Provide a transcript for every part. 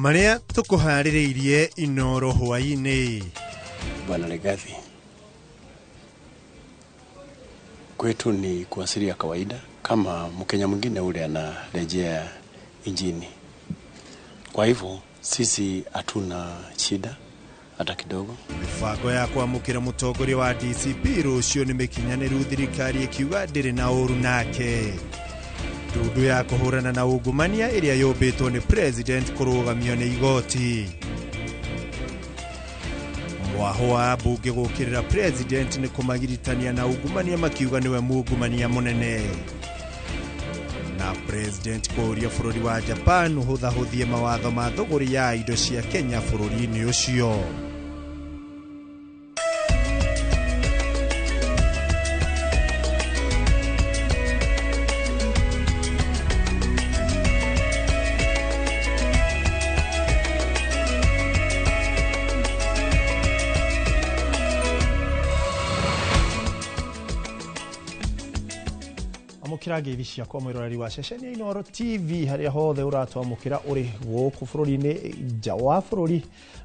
Marĩa tũkũharĩrĩirie Inoro hwaĩ-inĩ. Bwana Rigathi, kwetu ni kuasiria kawaida kama Mkenya mwingine ule anarejea nchini. Kwa hivyo sisi hatuna shida hata kidogo. Mĩbango ya kwamũkĩra mũtongoria wa DCP rũciũ nĩ mĩkinyanĩru, thirikari ĩkiuga ndĩrĩ na ũru nake. Ndundu ya kũhũrana na ungumania ĩrĩa yũmbĩtwo nĩ president kũrũgamio nĩ igoti. Mwaho wa mbunge gũkĩrĩra president nĩ kũmagiritania na ungumania makiuga nĩwe mungumania mũnene. Na president kũũria bũrũri wa Japan ũhũthahũthie mawatho ma thũgũrĩ ya indo cia Kenya bũrũri-inĩ ũcio. Amũkĩra ngeithi ciakwa mwĩroreri wa ceceni ya Inooro TV harĩa hothe ũratwamũkĩra ũrĩ gũkũ bũrũri-inĩ, nja wa bũrũri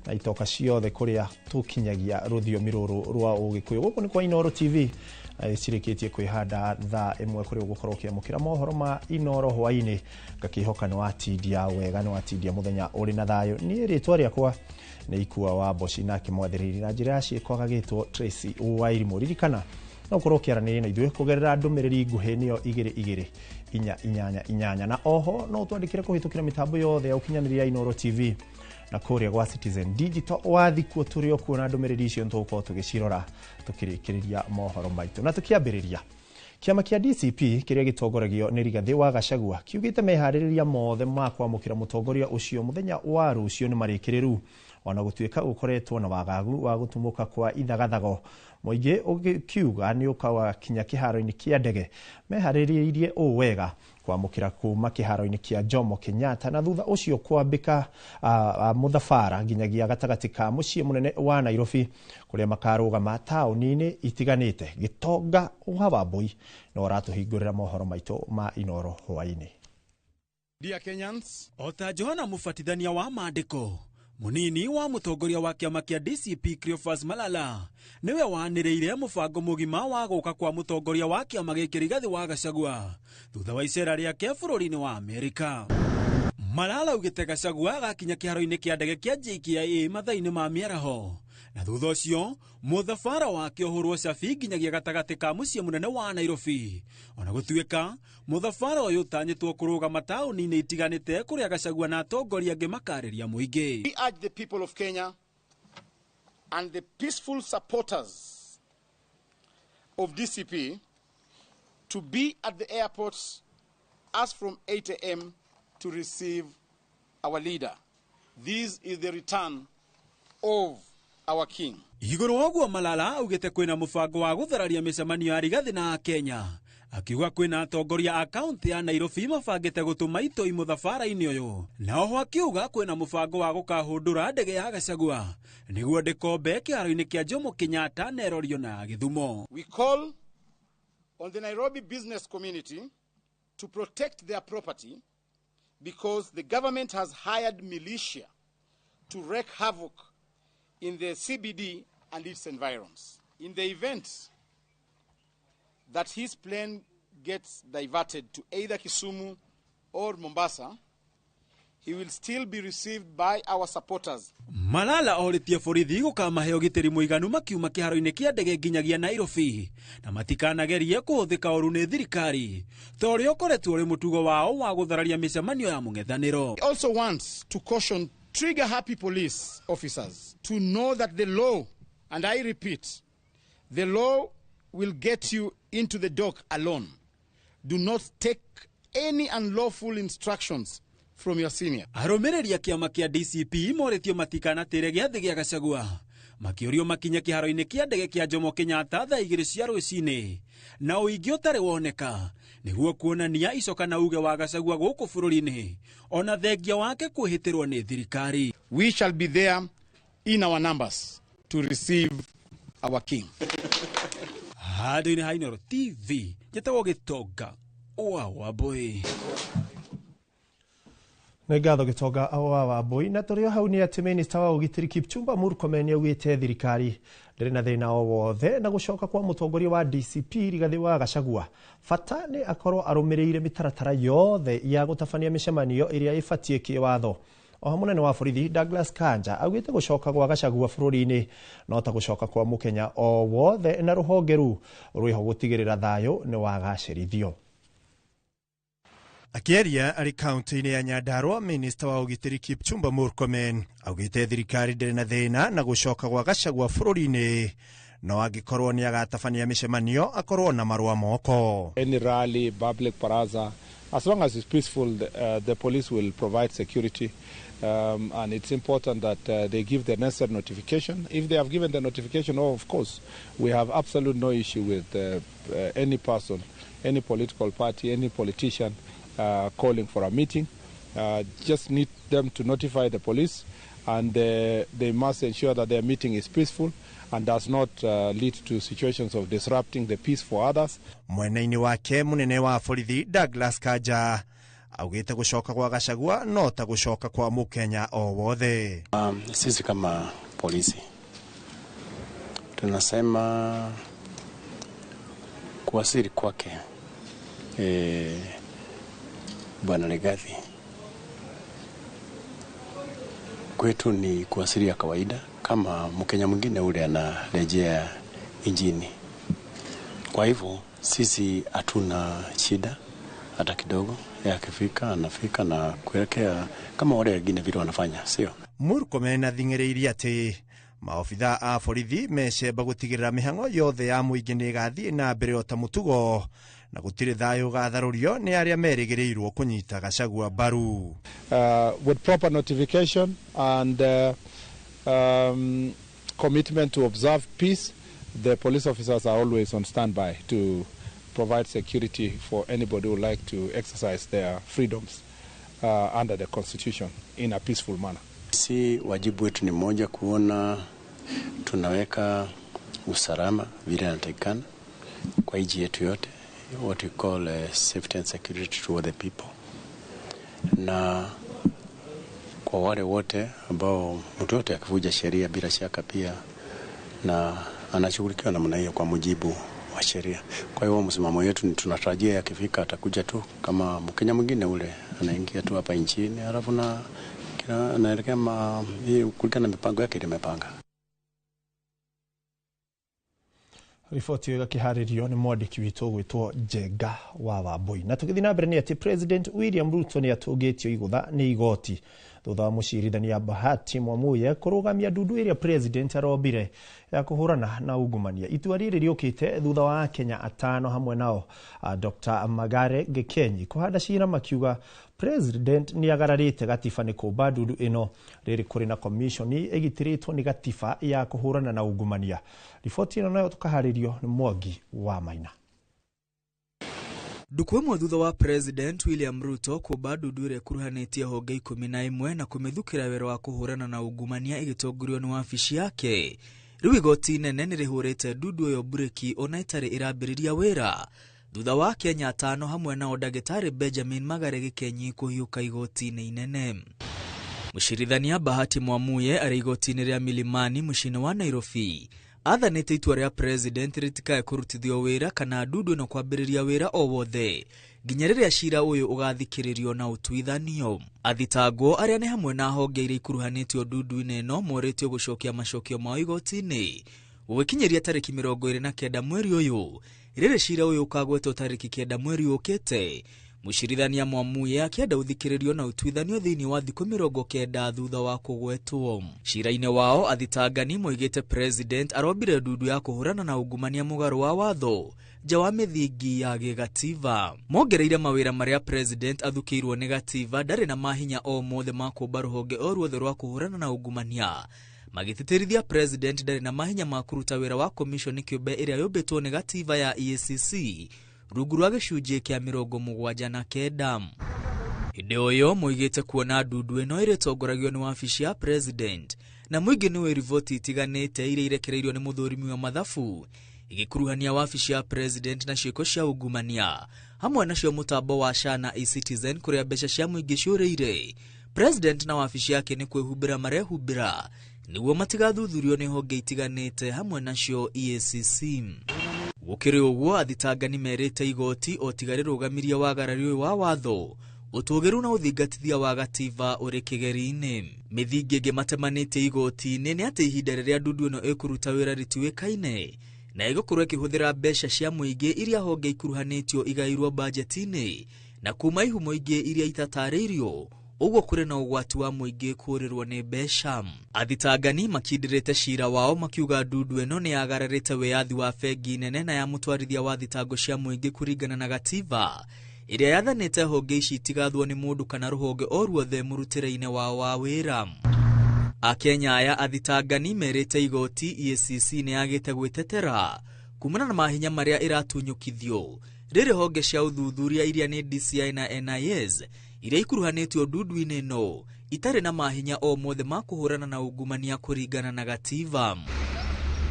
na itoka ciothe kũrĩa tũkinyagia rũthiomi rũrũ rwa Ũgĩkũyũ. Gũkũ nĩ kwa Inooro TV na ĩcirĩkĩtie kwĩhanda thaa ĩmwe kũrĩa ũgũkorwo ũkĩamũkĩra mohoro ma Inooro hwaĩ-inĩ. Ngakĩhoka nĩ watindia wega, nĩ watindia mũthenya ũrĩ na thayũ. Niĩ rĩtwa rĩakwa nĩ Ikua wa Mboci, nake mwathĩrĩri na njĩra ya ciĩko agagĩtwo Tracy Wairimũ. Ririkana no ũkorwo ũkĩaranĩria na ithuĩ kũgerera ndũmĩrĩri nguhĩ nĩyo igĩrĩ igĩrĩ inya inyanya inyanya, na oho no ũtwandĩkĩre kũhĩtũkĩra mĩtambo yothe ya ũkinyanĩria ya Inooro TV na kũrĩa gwa Citizen Digital. Wathi kuo tũrĩ o kuo na ndũmĩrĩri icio nĩtũgũkorwo tũgĩcirora tũkĩrĩkĩrĩria mohoro maitũ. Na tũkĩambĩrĩria, kĩama kĩa DCP kĩrĩa gĩtongoragio nĩ Rigathĩ wa Gachagua kiugĩte meharĩrĩria mothe ma kwamũkĩra mũtongoria ũcio mũthenya wa rũciũ nĩ marĩkĩrĩru, ona gũtuĩka gũkoretwo na wagagu wa gũtumũka kwa ithagathago. Mũingĩ ũkiuga nĩ ũkawakinya kĩharo-inĩ kĩa ndege meharĩrĩirie ũũ wega kwamũkĩra kuma kĩharo-inĩ kĩa Jomo Kenyatta, na thutha ũcio kwambĩka mũthabara nginyagia gatagatĩ ka mũciĩ mũnene wa Nairobi kũrĩa makarũgama taũni-inĩ itiganĩte. Gĩtonga wa Wambui no aratũhingũrĩra mohoro maitũ ma Inooro hwaĩ-inĩ. Dear Kenyans, ota Johana mũbatithania wa maandĩko, munini wa mũtongoria wa kĩama kĩa DCP Cleophas Malala nĩwe wanĩrĩire mũbango mũgima wa gũka kwa mũtongoria wa kĩama gĩkĩ Rigathĩ wa Gachagua thutha wa icera rĩake bũrũri-inĩ wa Amerika. Malala augĩte Gachagua agakinya kĩharo-inĩ kĩa ndege kĩa JKIA mathaa-inĩ ma mĩaraho, na thutha ũcio mũthabara wake ũhũrwo cabi nginyagia gatagatĩ ka mũciĩ mũnene wa Nairobi. Ona gũtuĩka mũthabara ũyũ ũtanyĩtwo kũrũgama taũni-inĩ itiganĩte kũrĩa Gachagua na atongoria angĩ makarĩria mũingĩ. We urge the people of Kenya and the peaceful supporters of DCP to be at the airports as from 8 a.m. to receive our leader. This is the return of our king. Igũrũ wa ũguo Malala augĩte kwĩna mũbango wa gũthararia mĩcemanio ya Rigathĩ na Kenya, akiuga kwĩna atongoria a kaunti ya Nairobi mabangĩte gũtũma itoi mũthabara-inĩ ũyũ, na oho akiuga kwĩna mũbango wa gũkahũndũra ndege ya Gachagua nĩguo ndĩkombe kĩharo-inĩ kĩa Jomo Kenyatta na ĩrorio na Gĩthumo. We call on the Nairobi business community to protect their property because the government has hired militia to wreak havoc in the CBD and its environs. In the event that his plane gets diverted to either Kisumu or Mombasa, he will still be received by our supporters. Malala orĩtie borithi gũkamahe ũgitĩri mũiganu makiuma kĩharo-inĩ kĩa ndege nginyagia Nairobi, na matikanagerie kũhũthĩka ũru nĩ thirikari ta ũrĩa ũkoretwo ũrĩ mũtugo wao wa gũthararia mĩcemanio ya mũng'ethanĩro. He also wants to caution trigger-happy police officers to know that the law, and I repeat, the law will get you into the dock alone. Do not take any unlawful instructions from your senior. Arũmĩrĩri a kĩama kĩa DCP morĩtio matikanatĩre gĩathĩ gĩa Gachagua makĩũrio makinye kĩharo-inĩ kĩa ndege kĩa Jomo Kenyatta thaa igĩrĩ cia rũcinĩ na ũingĩ ũtarĩ woneka nĩguo kuonania icoka na uge wa Gachagua gũkũ bũrũri-inĩ ona thengia wake kwĩhĩtĩrwo nĩ thirikari. We shall be there in our numbers to receive our king. Handũ-inĩ ha Inooro TV njĩtagwo Gĩtonga wa Wambui. Nĩ ngatho Gĩtonga wa Wambui. Na tũrĩ o hau nĩ atĩ minista wa ũgitĩri Kipchumba Murkomen nĩ augĩte thirikari ndĩrĩ na thĩna o wothe na gũcoka kwa mũtongoria wa DCP Rigathĩ wa Gachagua, bata nĩ akorwo arũmĩrĩire mĩtaratara yothe ya gũtabania mĩcemanio ĩrĩa ĩbatiĩ kĩwatho. Oho mũnene wa borithi Douglas Kanja augĩte gũcoka gwa Gachagua bũrũri-inĩ no ta gũcoka kwa mũkenya o wothe, na rũhonge rũu rwĩho gũtigĩrĩra thayũ nĩ wagacĩrithio. Akĩaria arĩ kaunti-inĩ ya Nyandarua, minista wa ũgitĩri Kipchumba Murkomen augĩte thirikari ndĩrĩ na thĩna na gũcoka gwa Gachagua bũrũri-inĩ, no angĩkorwo nĩ agatabania mĩcemanio akorwo na marũa moko. Any rally, public baraza, as long as it's peaceful, the police will provide security. And it's important that they give the necessary notification. If they have given the notification, oh, of course, we have absolute no issue with any person, any political party, any politician calling for a meeting. Just need them to notify the police, and they must ensure that their meeting is peaceful and does not lead to situations of disrupting the peace for others. Mwena-inĩ wake, mũnene wa borithi Douglas Kanja augĩte gũcoka gwa Gachagua no ta gũcoka kwa mũkenya o wothe. Sisi kama polisi tunasema kuwasili kwake Bwana Rigathi kwetu ni kuwasili ya kawaida kama Mkenya mwingine ule anarejea nchini. Kwa hivyo sisi hatuna shida hata kidogo. Akifika anafika na kuelekea kama wale wengine vile wanafanya, sio? Murkomen athing'ĩrĩirie atĩ maobitha a borithi mecemba gũtigĩrĩra mĩhang'o yothe ya mũingĩ nĩ ĩgathiĩ na mbere o ta mũtugo, na gũtirĩ thayũ ũgatharũrio nĩ arĩa merĩgĩrĩirwo kũnyita Gachagua mbaru. With proper notification and commitment to observe peace, the police officers are always on standby to provide security for anybody who would like to exercise their freedoms under the Constitution in a peaceful manner. Si wajibu wetu ni moja, kuona tunaweka usalama vile inatakikana kwa nchi yetu yote, what we call safety and security to the people, na kwa wale wote ambao mtu yote akivuja sheria bila shaka pia na anashughulikiwa namna hiyo kwa mujibu wa sheria. Kwa hiyo msimamo wetu ni tunatarajia akifika atakuja tu kama Mkenya mwingine ule anaingia tu hapa nchini, halafu na anaelekea kulingana na mipango yake ile imepanga. Riboti ĩyo ĩgakĩharĩrio nĩ mwandĩki witũ gwĩtwo Njenga wa Wambui. Na tũgĩthiĩ na mbere nĩ atĩ President William Ruto nĩ atũngĩtio igũtha nĩ igoti thutha wa mũcirithania Bahati Mwamuye kũrũgamia ndundu ĩrĩa President arombire ya kũhũrana na ungumania. Itua rĩrĩ rĩũkĩte thutha wa Akenya atano hamwe nao Dr. Magare Gikenyi kũhanda cira makiuga President nĩ agararĩte gatiba nĩ kũmba ndundu ĩno, rĩrĩ kũrĩ na komishoni ĩgitĩrĩtwo nĩ gatiba ya kũhũrana na ungumania. Riboti ĩno nayo tũkaharĩrio nĩ Mwangi wa Maina. Ndukũ ĩmwe thutha wa President William Ruto kũmba ndundu ĩrĩa ĩkuruhanĩtie honge 11 na kũmĩthukĩra wĩra wa kũhũrana na ungumania ĩgĩtongorio nĩ wabici yake, rĩu igoti inene nĩ rĩhũrĩte ndundu ĩyo mburĩki ona ĩtarĩ ĩrambĩrĩria wĩra, thutha wa Kenya atano hamwe nao ndagĩtarĩ Benjamin Magare Gikenyi kũhiũka igoti-inĩ inene. Mũcirithania Bahati Mwamuye arĩ igoti-inĩ rĩa Milimani mũciĩ-inĩ wa Nairobi athanĩte itua rĩa President rĩtikae kũrutithio wĩra kana ndundu ĩno kwambĩrĩria wĩra o wothe nginya rĩrĩa cira ũyũ ũgathikĩrĩrio na ũtuithanio. Athitangwo arĩa nĩ hamwe na honge iria ikuruhanĩtio ndundu-inĩ ĩno morĩtio gũcokia macokio mao igoti-inĩ gũgĩkinyĩria tarĩki 29 mweri ũyũ, rĩrĩ cira ũyũ ũkagwetwo tarĩki 9 mweri ũkĩte. Mũcirithania Mwamuye akĩenda ũthikĩrĩrio na ũtuithanio thĩinĩ wa thikũ 90 thutha wa kũgwetwo. Cira-inĩ wao athitangani moigĩte President arombire ndundu ya kũhũrana na ungumania mũgarũ wa watho nja wa mĩthingi ya gĩgatiba. Mongereire mawĩra marĩa President athukĩirwo nĩ gatiba ndarĩ na mahinya o mothe ma kũmba rũhonge o ruothe rwa kũhũrana na ungumania, magĩtĩtĩrithia President ndarĩ na mahinya ma kũruta wĩra wa komishoni kĩũmbe ĩrĩa yũmbĩtwo nĩ gatiba ya EACC rungu rwa gĩcunjĩ kĩa 79. Hĩndĩ o ĩyo moigĩte kuona ndundu ĩno ĩrĩtongoragio nĩ wabici ya President na mũingĩ nĩwe riboti itiganĩte iria irekereirio nĩ mũthũrimi wa mathabu igĩkuruhania wabici ya President na ciĩko cia ungumania hamwe nacio mũtambo wa SHA na eCitizen kũrĩa mbeca cia mũingĩ ciũrĩire. President na wabici yake nĩ kwĩhumbĩra marehumbĩra nĩguo matigathuthurio nĩ honge itiganĩte hamwe nacio EACC. Gũkĩrĩ ũguo, athitangani merĩte igoti o tiga rĩrũgamirie wagarari ũyũ wa watho, ũtũgĩru na ũthingatithia wa gatiba ũrĩ kĩgeri-inĩ. Mĩthingi ĩngĩ matemanĩtie igoti-inĩ nĩ atĩ ihinda rĩrĩa ndundu ĩno ĩkũruta wĩra rĩtiũĩkaine na ĩgũkorwo ĩkĩhũthĩra mbeca cia mũingĩ iria honge ikuruhanĩtio igaĩirwo bajeti-inĩ na kuma ihumo ingĩ iria itatarĩirio, ũguo kũrĩ na ũgwati wa mũingĩ kũũrĩrwo nĩ mbeca. Athitangani makindĩrĩte cira wao makiuga ndundu ĩno nĩ yagararĩte wĩyathi wa bengi nene na ya mũtwarithia wa thitango cia mũingĩ kũringana na gatiba ĩrĩa yathanĩte honge ici itigathwo nĩ mũndũ kana rũhonge o ruothe mũrutĩre-inĩ wao wa wĩra. Akenya aya athitangani merĩte igoti EACC nĩ yagĩte gwĩtetera kumana na mahinya marĩa ĩratunyũkithio rĩrĩ honge cia ũthuthuria iria nĩ DCI na NIS iria ikuruhanĩtio ndundu-inĩ ĩno itarĩ na mahinya o mothe ma kũhũrana na ungumania kũringana na gatiba.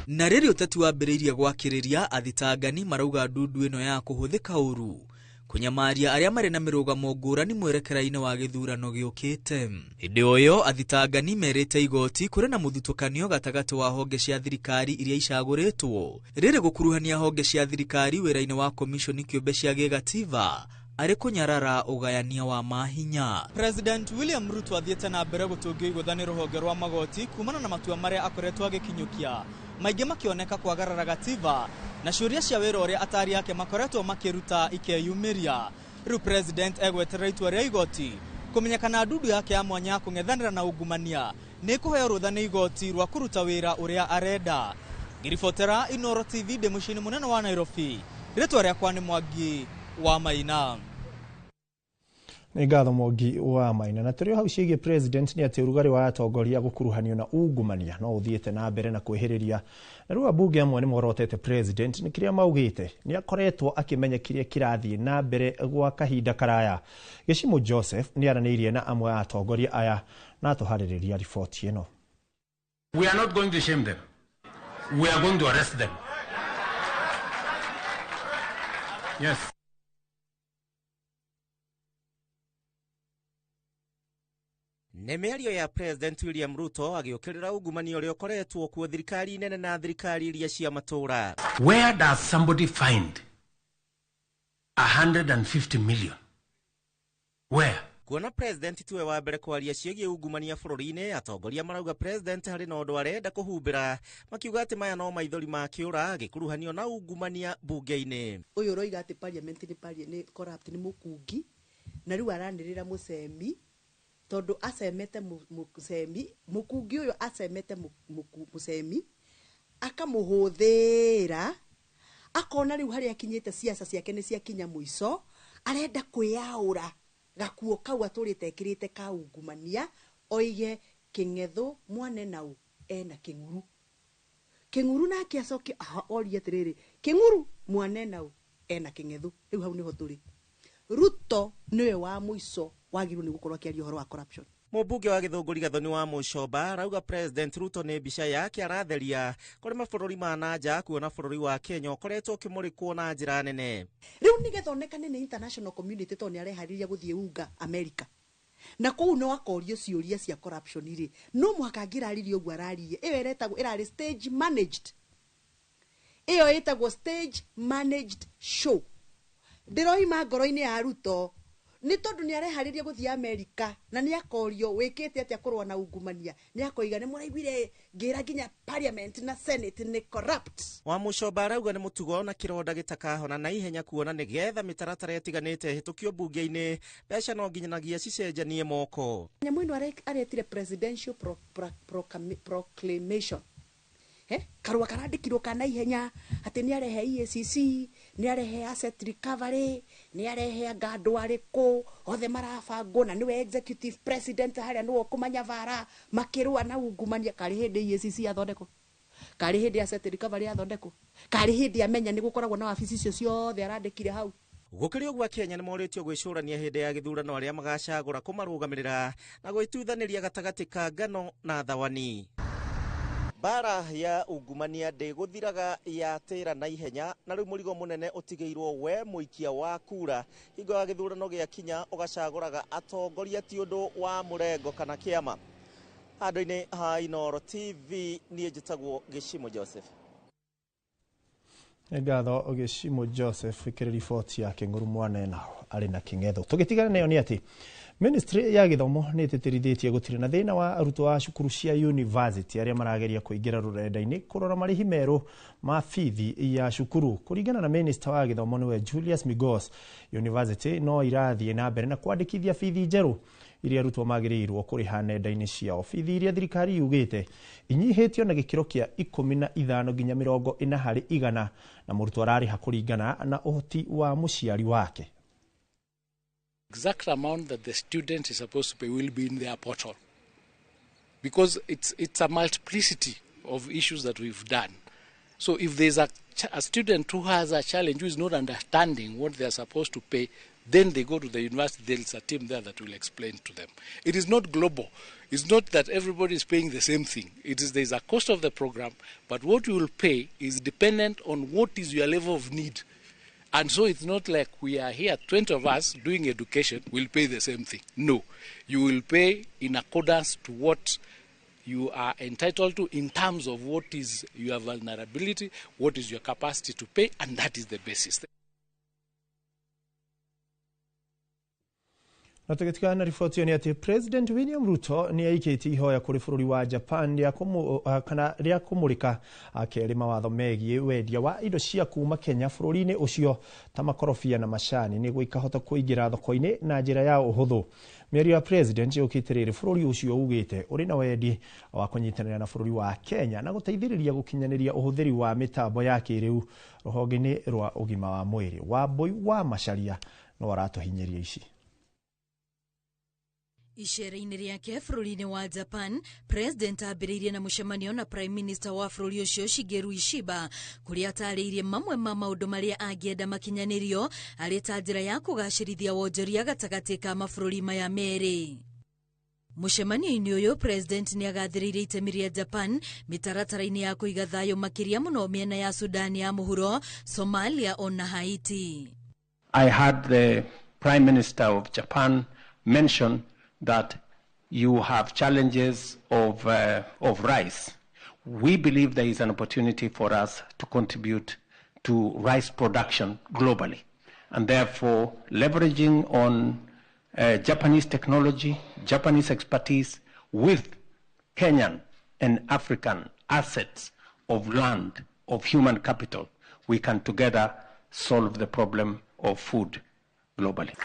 Na rĩrĩ ũteti wambĩrĩirie gwakĩrĩria, athitangani marauga ndundu ĩno ya kũhũthĩka ũru kũnyamaria arĩa marĩ na mĩrũgamo ngũrani mwerekera-inĩ wa gĩthurano gĩũkĩte. Hĩndĩ o ĩyo, athitangani merĩte igoti kũrĩ na mũthutũkanio gatagatĩ wa honge cia thirikari iria icagũrĩtwo rĩrĩ gũkuruhania honge cia thirikari wĩra-inĩ wa komishoni kĩũmbe cia gĩgatiba arĩ kũnyarara ũgayania wa mahinya. President William Ruto athiĩte na mbere gũtũngio igũtha nĩ rũhonge rwa magoti kumana na matua marĩa akoretwo agĩkinyũkia, maingĩ makĩoneka kwagarara gatiba na ciũria cia wĩra ũrĩa atari ake makoretwo makĩruta ikeyumĩria. Rĩu President egweterera itua rĩa igoti kũmenya kana ndundu yake ya mwanya ya kũng'ethanĩra na ungumania nĩ ĩkũheo rũtha nĩ igoti rwa kũruta wĩra ũrĩa arenda. Ngĩribotera Inooro TV ndĩ mũciĩ-inĩ mũnene wa Nairobi, rĩtwa rĩakwa nĩ Mwangi wa Maina. Nĩ ngatho Mwangi wa Maina. Na tũrĩ o hau ciĩgiĩ president nĩ atĩ ũrugarĩ wa atongoria gũkuruhanio na ungumania no ũthiĩte na mbere na kwĩhĩrĩria. Na rĩu ambunge amwe nĩ morotete president nĩ kĩrĩa maugĩte nĩ akoretwo akĩmenya kĩrĩa kĩrathiĩ na mbere gwa kahinda karaya. Gĩcimũ Joseph nĩ aranĩirie na amwe a atongoria aya na atũharĩrĩria riboti ĩno. We are not going to shame them. We are going to arrest them. Yes. Nĩ mĩario ya President William Ruto agĩũkĩrĩra ungumania ũrĩa ũkoretwo kuo thirikari nene na thirikari iria cia matũũra. Where does somebody find 150 million? Where? Kuona President tiwe wa mbere kwaria ciĩgiĩ ungumania bũrũri-inĩ, atongoria marauga President harĩ na ũndũ arenda kũhumbĩra, makiuga atĩ maya no maithori ma kĩũra gĩkuruhanio na ungumania mbunge-inĩ. Ũyũ ũroiga atĩ parliament nĩ corrupt, nĩ mũkungi, na rĩu aranĩrĩra mũcemi tondu acemete mucemi mukungi uyu acemete mucemi akamuhuthira akona riu haria akinyite siasa ciake ni ciakinya muico, arenda kwiyaura gakuo kau aturite ekirite ka ungumania oige king'ethu mwane nau ena king'uru king'uru nake acoke orie atiriri king'uru mwane nau ena king'ethu. Riu hau niho turi. Ruto niwe wa muico wagirwo ni gukorwo akiaria uhoro wa corruption. Mũmbunge wa Gĩthũngũri Gathoni wa Mũcomba arauga President Ruto nĩ mbica yake aratheria kũrĩ mabũrũri ma na nja kuona bũrũri wa Kenya ũkoretwo ũkĩmũrĩkwo na njĩra nene. Rĩu nĩgetha onekane nĩ international community tondũ nĩ areharĩria gũthiĩ unga America na kũu no akorio ciũria cia corruption rĩ, no mũhaka angĩraririe ũguo araririe. Ĩyo ĩretagwo ĩrarĩ stage managed, ĩyo ĩtagwo stage managed show. Ndĩroima ngoro-inĩ ya Ruto nĩ tondũ nĩ areharĩria gũthiĩ America na nĩ akorio wĩkĩte atĩa kũrũa na ungumania, nĩ akoiga nĩ mũraiguire ngĩra nginya parliament na senate nĩ corrupt. Wa Mũcomba arauga nĩ mũtugo na kĩronda gĩtakahona na ihenya kuona nĩgetha mĩtaratara ĩtiganĩte ĩhĩtũkio mbunge-inĩ mbeca no nginyanagia cicenjanie moko. Nyamũ ĩno aretire presidential proclamation. Karua karandĩkirwo ka naihenya atĩ nĩ arehe EACC, nĩ arehe asset recovery, nĩ arehe anga andũ arĩkũ othe marabangwo na nĩwe executive president harĩa nĩwe ũkũmanya bara makĩrũa na ungumania. Karĩ hĩndĩ EACC yathondekwo, karĩ hĩndĩ asset recovery yathondekwo, karĩ hĩndĩ amenya nĩ gũkoragwo na wabici icio ciothe arandĩkire hau. Gũkĩrĩ ũguo Kenya nĩ morĩtio gwĩcũrania hĩndĩ ya gĩthurano arĩa magacagũra kũmarũgamĩrĩra na gwĩtuithanĩria gatagatĩ ka ngano na thawani. Mbara ya ungumania ndĩgũthiraga yatĩra na ihenya na rĩu mũrigo mũnene ũtigĩirwo we mũikia wa kura hingo ya gĩthurano gĩakinya ũgacagũraga atongoria ti ũndũ wa mũrengo kana kĩama. Handũ-inĩ ha Inooro TV niĩ njĩtagwo Gĩcimo Joseph. Ngatho Gĩcimo Joseph ikĩrĩ riboti ya Kĩng'ũru Mwanena arĩ na kĩng'etho. Tũgĩtigana nayo nĩ atĩ Ministry ya gĩthomo nĩ ĩtĩtĩrithĩtie gũtirĩ na thĩna wa arutwo a cukuru cia university arĩa marageria kũingĩra rũrenda-inĩ kũrora marĩhi merũ ma bithi ya cukuru. Kũringana na Minister wa gĩthomo nĩwe Julius Migos, university no irathiĩ na mbere na kwandĩkithia bithi njerũ iria arutwo magĩrĩirwo kũrĩha nenda-inĩ ciao. Bithi iria thirikari yugĩte inyihĩtio na gĩkĩro kĩa 15 nginya 40 harĩ igana na mũrutwo ararĩha kũringana na ũhoti wa mũciari wake. Exact amount that the student is supposed to pay will be in their portal, because it's a multiplicity of issues that we've done. So if there's a student who has a challenge, who is not understanding what they are supposed to pay, then they go to the university, there's a team there that will explain to them. It is not global. It's not that everybody is paying the same thing. It is there's a cost of the program, but what you will pay is dependent on what is your level of need. And so it's not like we are here, 20 of us doing education, will pay the same thing. No, you will pay in accordance to what you are entitled to in terms of what is your vulnerability, what is your capacity to pay, and that is the basis. Na tũgĩtigana na riboti ĩyo nĩ atĩ President William Ruto nĩ aikĩtie ihoya kũrĩ bũrũri wa Japan rĩa kũmũrĩka akerĩ mawatho megiĩ wendia wa indo cia kuma Kenya bũrũri-inĩ ũcio ta makorobia na macani nĩguo ikahota kũingĩra thoko-inĩ na njĩra ya ũhũthũ. Mĩario ya President yũkĩte rĩrĩ bũrũri ũcio ugĩte ũrĩ na wendi wa kũnyitanĩra na bũrũri wa Kenya na gũteithĩrĩria gũkinyanĩria ũhũthĩri wa mĩtambo ya kĩrĩu rũhonge-inĩ rwa ũgima wa mwĩrĩ. Wambui wa Macharia no aratũhinyĩria ici. Icera-inĩ rĩake bũrũri-inĩ wa Japan, President ambĩrĩirie na mũcemanio na Prime Minister wa bũrũri ũcio Shigeru Ishiba, kũrĩa atarĩirie mamwe ma maũndũ marĩa angĩenda makinyanĩrio arĩ ta njĩra ya kũgacĩrithia wonjoria gatagatĩ ka mabũrũri maya merĩ. Mũcemanio-inĩ ũyũ President nĩ agathĩrĩirie itemi rĩa Japan mĩtaratara-inĩ ya kũiga thayũ makĩria mũno mĩena ya Sudan ya mũhuro, Somalia ona Haiti. I had the Prime Minister of Japan mention that you have challenges of rice. We believe there is an opportunity for us to contribute to rice production globally, and therefore leveraging on Japanese technology, Japanese expertise with Kenyan and African assets of land, of human capital, we can together solve the problem of food globally.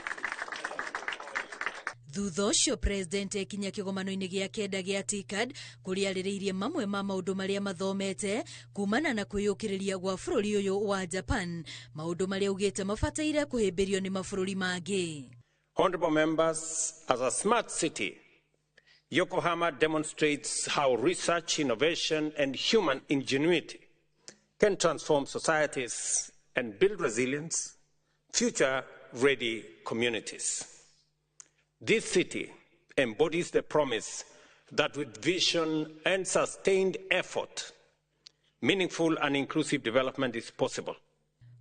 Thutha ũcio President ekinya kĩgomano-inĩ gĩa kenda gĩa TICAD kũrĩa arĩrĩirie mamwe ma maũndũ marĩa mathomete kumana na kwĩyũkĩrĩria gwa bũrũri ũyũ wa Japan, maũndũ marĩa augĩte mabataire kũhĩmbĩrio nĩ mabũrũri mangĩ. Honorable members, as a smart city, Yokohama demonstrates how research, innovation and human ingenuity can transform societies and build resilience, future-ready communities. This city embodies the promise that with vision and sustained effort, meaningful and inclusive development is possible.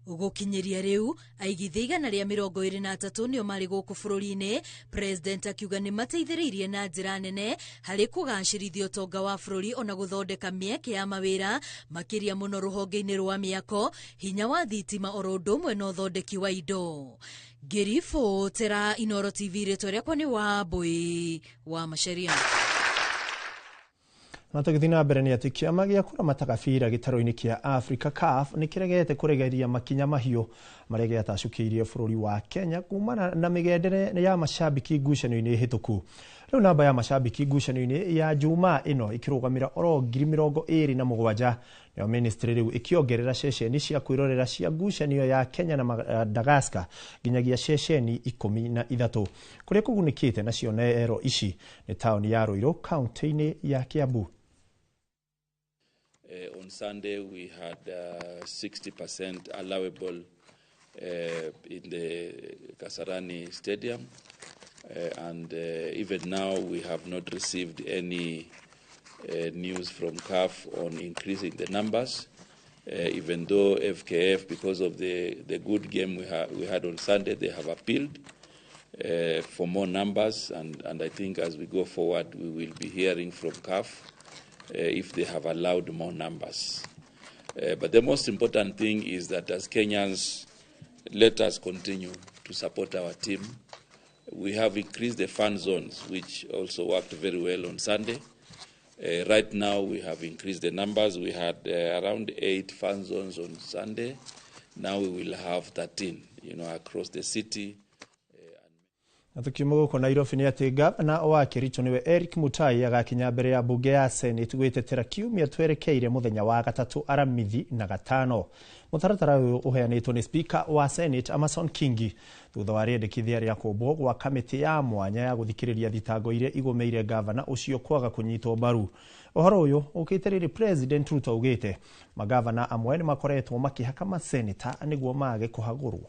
Gũkinyĩria rĩu aigithia 123 nĩo marĩ gũkũ bũrũri-inĩ. President akiuga nĩ mateithĩrĩirie na njĩra nene harĩ kũgacĩrithia ũtonga wa bũrũri ona gũthondeka mĩeke ya mawĩra makĩria mũno rũhonge-inĩ rwa mĩako, hinya wa thitima oro ũndũ ũmwe na ũthondeki wa indo. Ngĩribotera Inooro TV, rĩtwa rĩakwa nĩ Wambui wa Macharia. Na tũgĩthiĩ na mbere nĩ atĩ kĩama gĩa kũramata gabira gĩtarũ-inĩ kĩa Africa CAF nĩ kĩregete kũregeria makinya mahiũ marĩa gĩatacũkĩirie bũrũri wa Kenya kumana na mĩgendere ya macambĩki ngucanio-inĩ hĩtũku. Rĩu namba ya macambĩki ngucanio-inĩ ya Jumaa ĩno ĩkĩrũgamĩra oro 27,000 nayo ministry rĩu ĩkĩongerera ceceni cia kwĩrorera cia ngucanio ya Kenya na Madagascar nginyagia ceceni 13 kũrĩa kũgunĩkĩte nacio ero ici nĩ taũni ya Ruiru kaunti-inĩ ya Kiambu. On Sunday, we had 60% allowable in the Kasarani Stadium, and even now we have not received any news from CAF on increasing the numbers, even though FKF, because of the good game we had on Sunday, they have appealed for more numbers, and I think as we go forward, we will be hearing from CAF if they have allowed more numbers. But the most important thing is that as Kenyans, let us continue to support our team. We have increased the fan zones, which also worked very well on Sunday. Right now, we have increased the numbers. We had around 8 fan zones on Sunday. Now we will have 13, across the city. Na tukiuma gũkũ Nairobi nĩ atĩ gavana wa Kericho nĩwe Eric Mutai agakinya mbere ya mbunge ya Senate gwĩtetera kiumia twerekeire mũthenya wa gatatũ aramithi na gatano. Mũtaratara ũyũ ũheanĩtwo nĩ Speaker wa Senate Amason Kingi thutha wa rĩendekithia rĩa kũmbwo gwa kamĩtĩ ya mwanya ya gũthikĩrĩria thitango iria igũmĩire gavana ũcio kwaga kũnyitwo mbaru. Ũhoro ũyũ ũkĩte rĩrĩ President Ruto augĩte magavana amwe nĩ makoretwo makĩhaka maseneta nĩguo mage kũhagũrwo.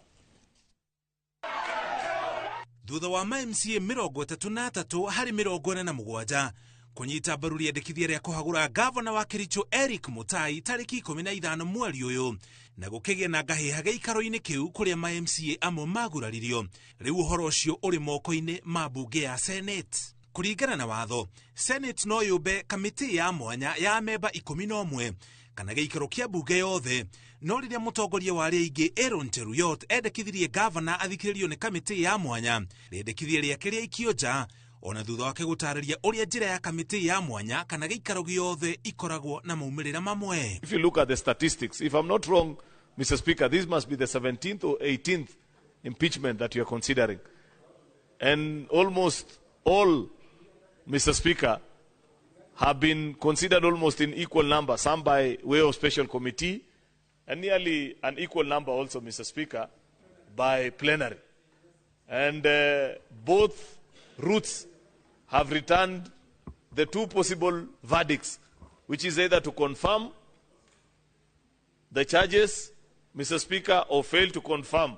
Thutha wa ma MCA 33 harĩ 47 kũnyita mbaru rĩendekithia rĩa kũhagũra gavana wa Kericho Eric Mutai tarĩki 15 mweri ũyũ, na gũkĩgĩa na ngahĩha gĩikaro-inĩ kĩu kũrĩa ma MCA amwe maguraririo. Rĩu ũhoro ũcio ũrĩ moko-inĩ ma mbunge ya Senate. Kũringana na watho, Senate no yũmbe kamĩtĩ ya mwanya ya memba 11 kana gĩikaro kĩa mbunge yothe. No rĩrĩa mũtongoria wa arĩa aingĩ Aaron Cheruiyot endekithirie gavana athikĩrĩrio nĩ kamĩtĩ ya mwanya, rĩendekithia rĩake rĩaikio nja ona thutha wake gũtarĩria ũrĩa njĩra ya kamĩtĩ ya mwanya kana gĩikaro gĩothe ikoragwo na maumĩrĩra mamwe. If you look at the statistics, if I'm not wrong, Mr. Speaker, this must be the 17th or 18th impeachment that you are considering. And almost all, Mr. Speaker, have been considered almost in equal number, some by way of special committee, and nearly an equal number also, Mr. Speaker, by plenary. And both routes have returned the two possible verdicts, which is either to confirm the charges, Mr. Speaker, or fail to confirm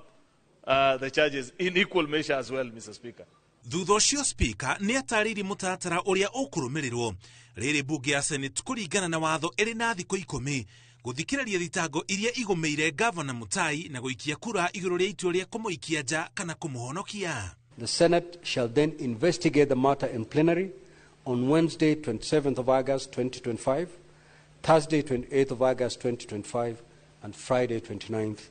the charges in equal measure as well, Mr. Speaker. Thutha ũcio Speaker nĩ atarĩirie mũtaratara ũrĩa ũkũrũmĩrĩrwo rĩrĩ mbunge ya Senate kũringana na watho ĩrĩ na thikũ 10 gũthikĩrĩria thitango iria igũmĩire gavana Mutai na gũikia kura igũrũ rĩa itua rĩa kũmũikia nja kana kũmũhonokia. The Senate shall then investigate the matter in plenary on Wednesday 27th of August 2025, Thursday 28th of August 2025, and Friday 29th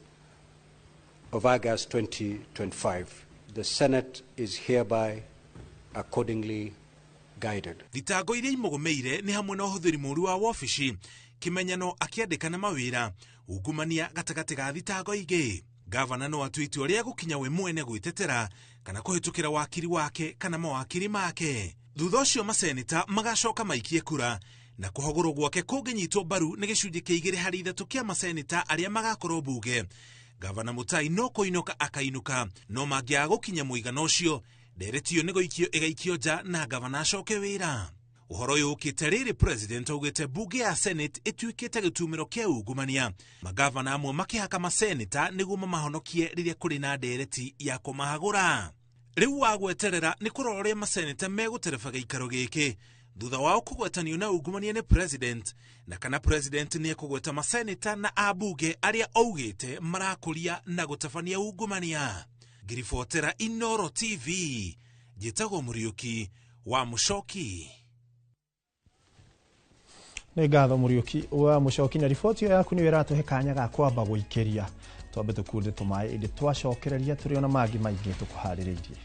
of August 2025. The Senate is hereby accordingly guided. Thitango iria imũgũmĩire nĩ hamwe na ũhũthĩri mũũru wa wabici, kĩmenyano akĩandĩkana mawĩra, ungumania gatagatĩ ga thitango ingĩ. Gavana no atue itua rĩa gũkinya we mwene gwĩtetera kana kũhĩtũkĩra wakiri wake kana mawakiri make. Thutha ũcio maseneta magacoka maikie kura na kũhagũrwo gwake kũngĩnyitwo mbaru nĩ gĩcunjĩ kĩa 2 harĩ 3 kĩa maseneta arĩa magakorwo mbunge. Gavana Mutai no kũinũka akainũka, no mangĩaga gũkinya mũigana ũcio ndereti ĩyo nĩ gũikio ĩgaikio nja na gavana acoke wĩra. Ũhoro ũyũ ũkĩte rĩrĩ President augĩte mbunge ya Senate ĩtuĩkĩte gĩtumĩro kĩa ungumania, magavana amwe makĩhaka maseneta nĩguo mamahonokie rĩrĩa kũrĩ na ndereti ya kũmahagũra. Rĩu wa gweterera nĩ kũrora ũrĩa maseneta megũtereba gĩikaro gĩkĩ thutha wao kũgwetanio na ungumania nĩ President, na kana President nĩ ekũgweta maseneta na ambunge arĩa augĩte marakũria na gũtabania ungumania. Ngiribotera Inoro TV, njĩtagwo Mũriũki wa Mũcoki. Nĩ ngatho Mũriũki wa Mũcoki, na riboti ĩyo yaku nĩyo ĩratũhe kanya ga kwamba gũikĩria. Twambe tũkunde tũmaĩ ĩndĩ twacokereria tũrĩ ona mangĩ maingĩ tũkũharĩrĩirie.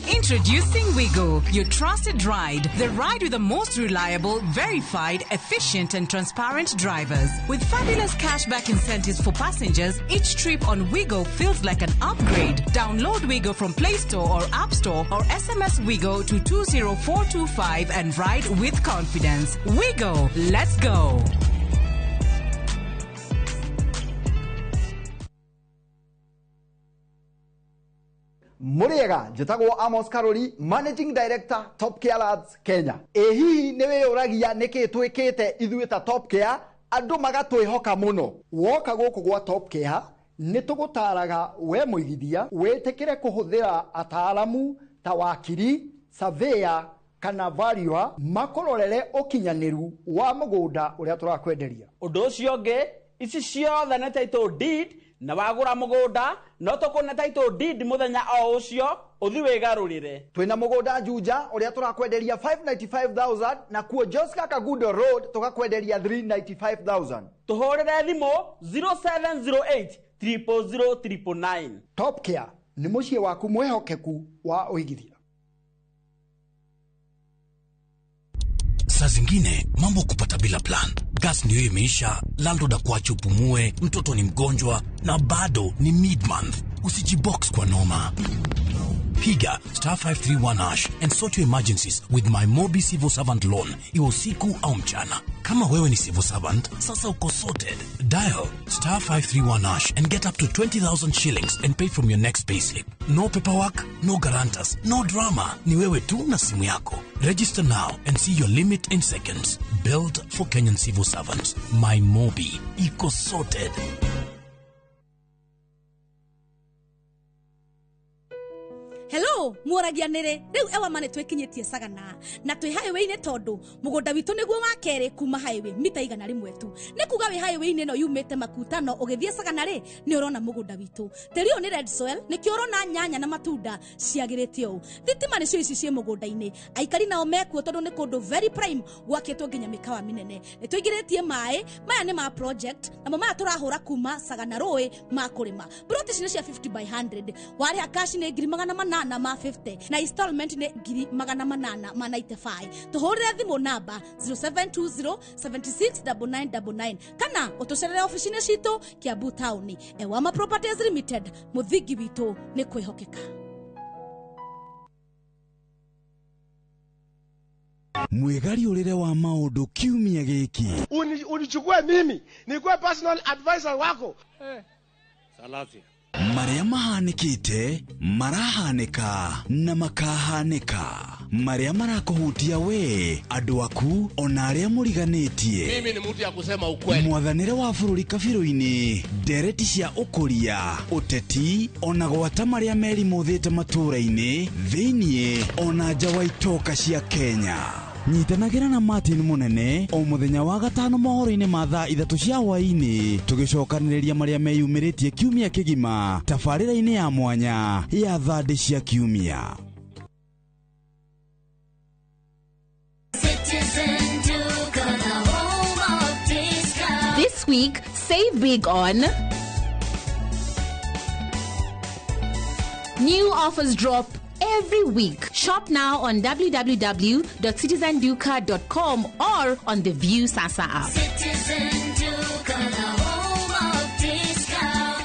Introducing Wigo, your trusted ride. The ride with the most reliable, verified, efficient and transparent drivers. With fabulous cashback incentives for passengers, each trip on Wigo feels like an upgrade. Download Wigo from Play Store or App Store or SMS Wigo to 20425 and ride with confidence. Wigo, let's go. Muriega njĩtagwo Amos Karori, Managing Director Top Care Labs Kenya. Ĩ hihi nĩ wĩyũragia nĩkĩ twĩkĩte ithuĩ ta Top Care Andũ magatwĩhoka mũno. Woka gũkũ gwa Top Care nĩ tũgũtaraga we mũigithia wĩtĩkĩre kũhũthĩra ataaramu ta wakiri, surveyor kana valuer makũrorere ũkinyanĩru wa mũgũnda ũrĩa tũrakwenderia. Ũndũ ũcio ũngĩ, ici ciothe nĩ title deed, na wagũra mũgũnda no tũkũne title deed mũthenya o ũcio ũthi wĩgarũrĩre. Twĩna mũgũnda Juja ũrĩa tũrakwenderia 595,000 na kuo Joska Kagundo Road tũgakwenderia 395,000. Tũhũrĩre thimũ 0708 000 999. Top Care nĩ mũciĩ waku mwĩhokeku wa ũigithia. Saa zingine mambo kupata bila plan. Gas ndio imeisha, landlord akuache upumue, mtoto ni mgonjwa na bado ni mid-month. Usijibox kwa noma. Piga star 531 hash and sort your emergencies with my Mobi Civil Servant Loan, iwe usiku au mchana. Kama wewe ni civil servant, sasa uko sorted. Dial star 531 hash and get up to 20,000 shillings and pay from your next payslip. No paperwork, no guarantors, no drama. Ni wewe tu na simu yako. Register now and see your limit in seconds. Built for Kenyan civil servants. My Mobi. Iko sorted. Hello, muoragia nĩrĩ rĩu Ewama nĩ twĩkinyĩtie Sagana na twĩ highway-inĩ tondũ mũgũnda witũ nĩguo wa kerĩ kuma highway mita 100 tu. Nĩ kuga wĩ highway-inĩ ĩno yumĩte Makutano ũgĩthiĩ Sagana rĩ nĩ ũrona mũgũnda witũ. Tĩri ũyũ nĩ red soil, nĩkĩo ũrona nyanya na matunda ciagĩrĩte ũũ. Thitima nĩcio ici ciĩ mũgũnda-inĩ. Aikari nao mekuo tondũ nĩ kũndũ very prime gwakĩtwo nginya mĩkawa mĩnene. Nĩ tũingĩrĩtie maĩ, maya nĩ ma project namo maya tũrahũra kuma Sagana rũĩ ma kũrĩma. Plot ici nĩ cia 50 by 100. Warĩha cash nĩ 800 ma 50 na installment nĩ 800 ma 95. Tũhũrĩre thimũ namba 0720 76 9999 kana ũtũcerere ofici-inĩ citũ Kiambu Town. Ewama Properties Limited, mũthingi witũ nĩ kwĩhokeka. Mwĩgariũrĩre wa maũndũ kiumia gĩkĩ. Unichukue mimi nikuwe personal advisor wako. Salasia. Marĩa mahanĩkĩte, marahanĩka na makahanĩka. Marĩa marakũhutia we, andũ aku, ona arĩa mũriganĩtie. Mimi ni mtu ya kusema ukweli. Mwathanĩre wa bũrũri kabirũ-inĩ, ndereti cia ũkũria, ũteti, ona gwata marĩa merimũthĩte matũũra-inĩ, thĩiniĩ, ona nja wa itoka cia Kenya. Nyitanagĩra na Martin Munene o mũthenya wa gatano mohoro-inĩ ma thaa 3 cia hwaĩ-inĩ, tũgĩcokanĩrĩria marĩa meyumĩrĩtie kiumia kĩgima tabarĩra-inĩ ya mwanya ya thandĩ cia kiumia. This week, save big on new offers drop every week. Shop now on www.citizenduka.com or on the View Sasa app. Citizen Duka, the home of discount.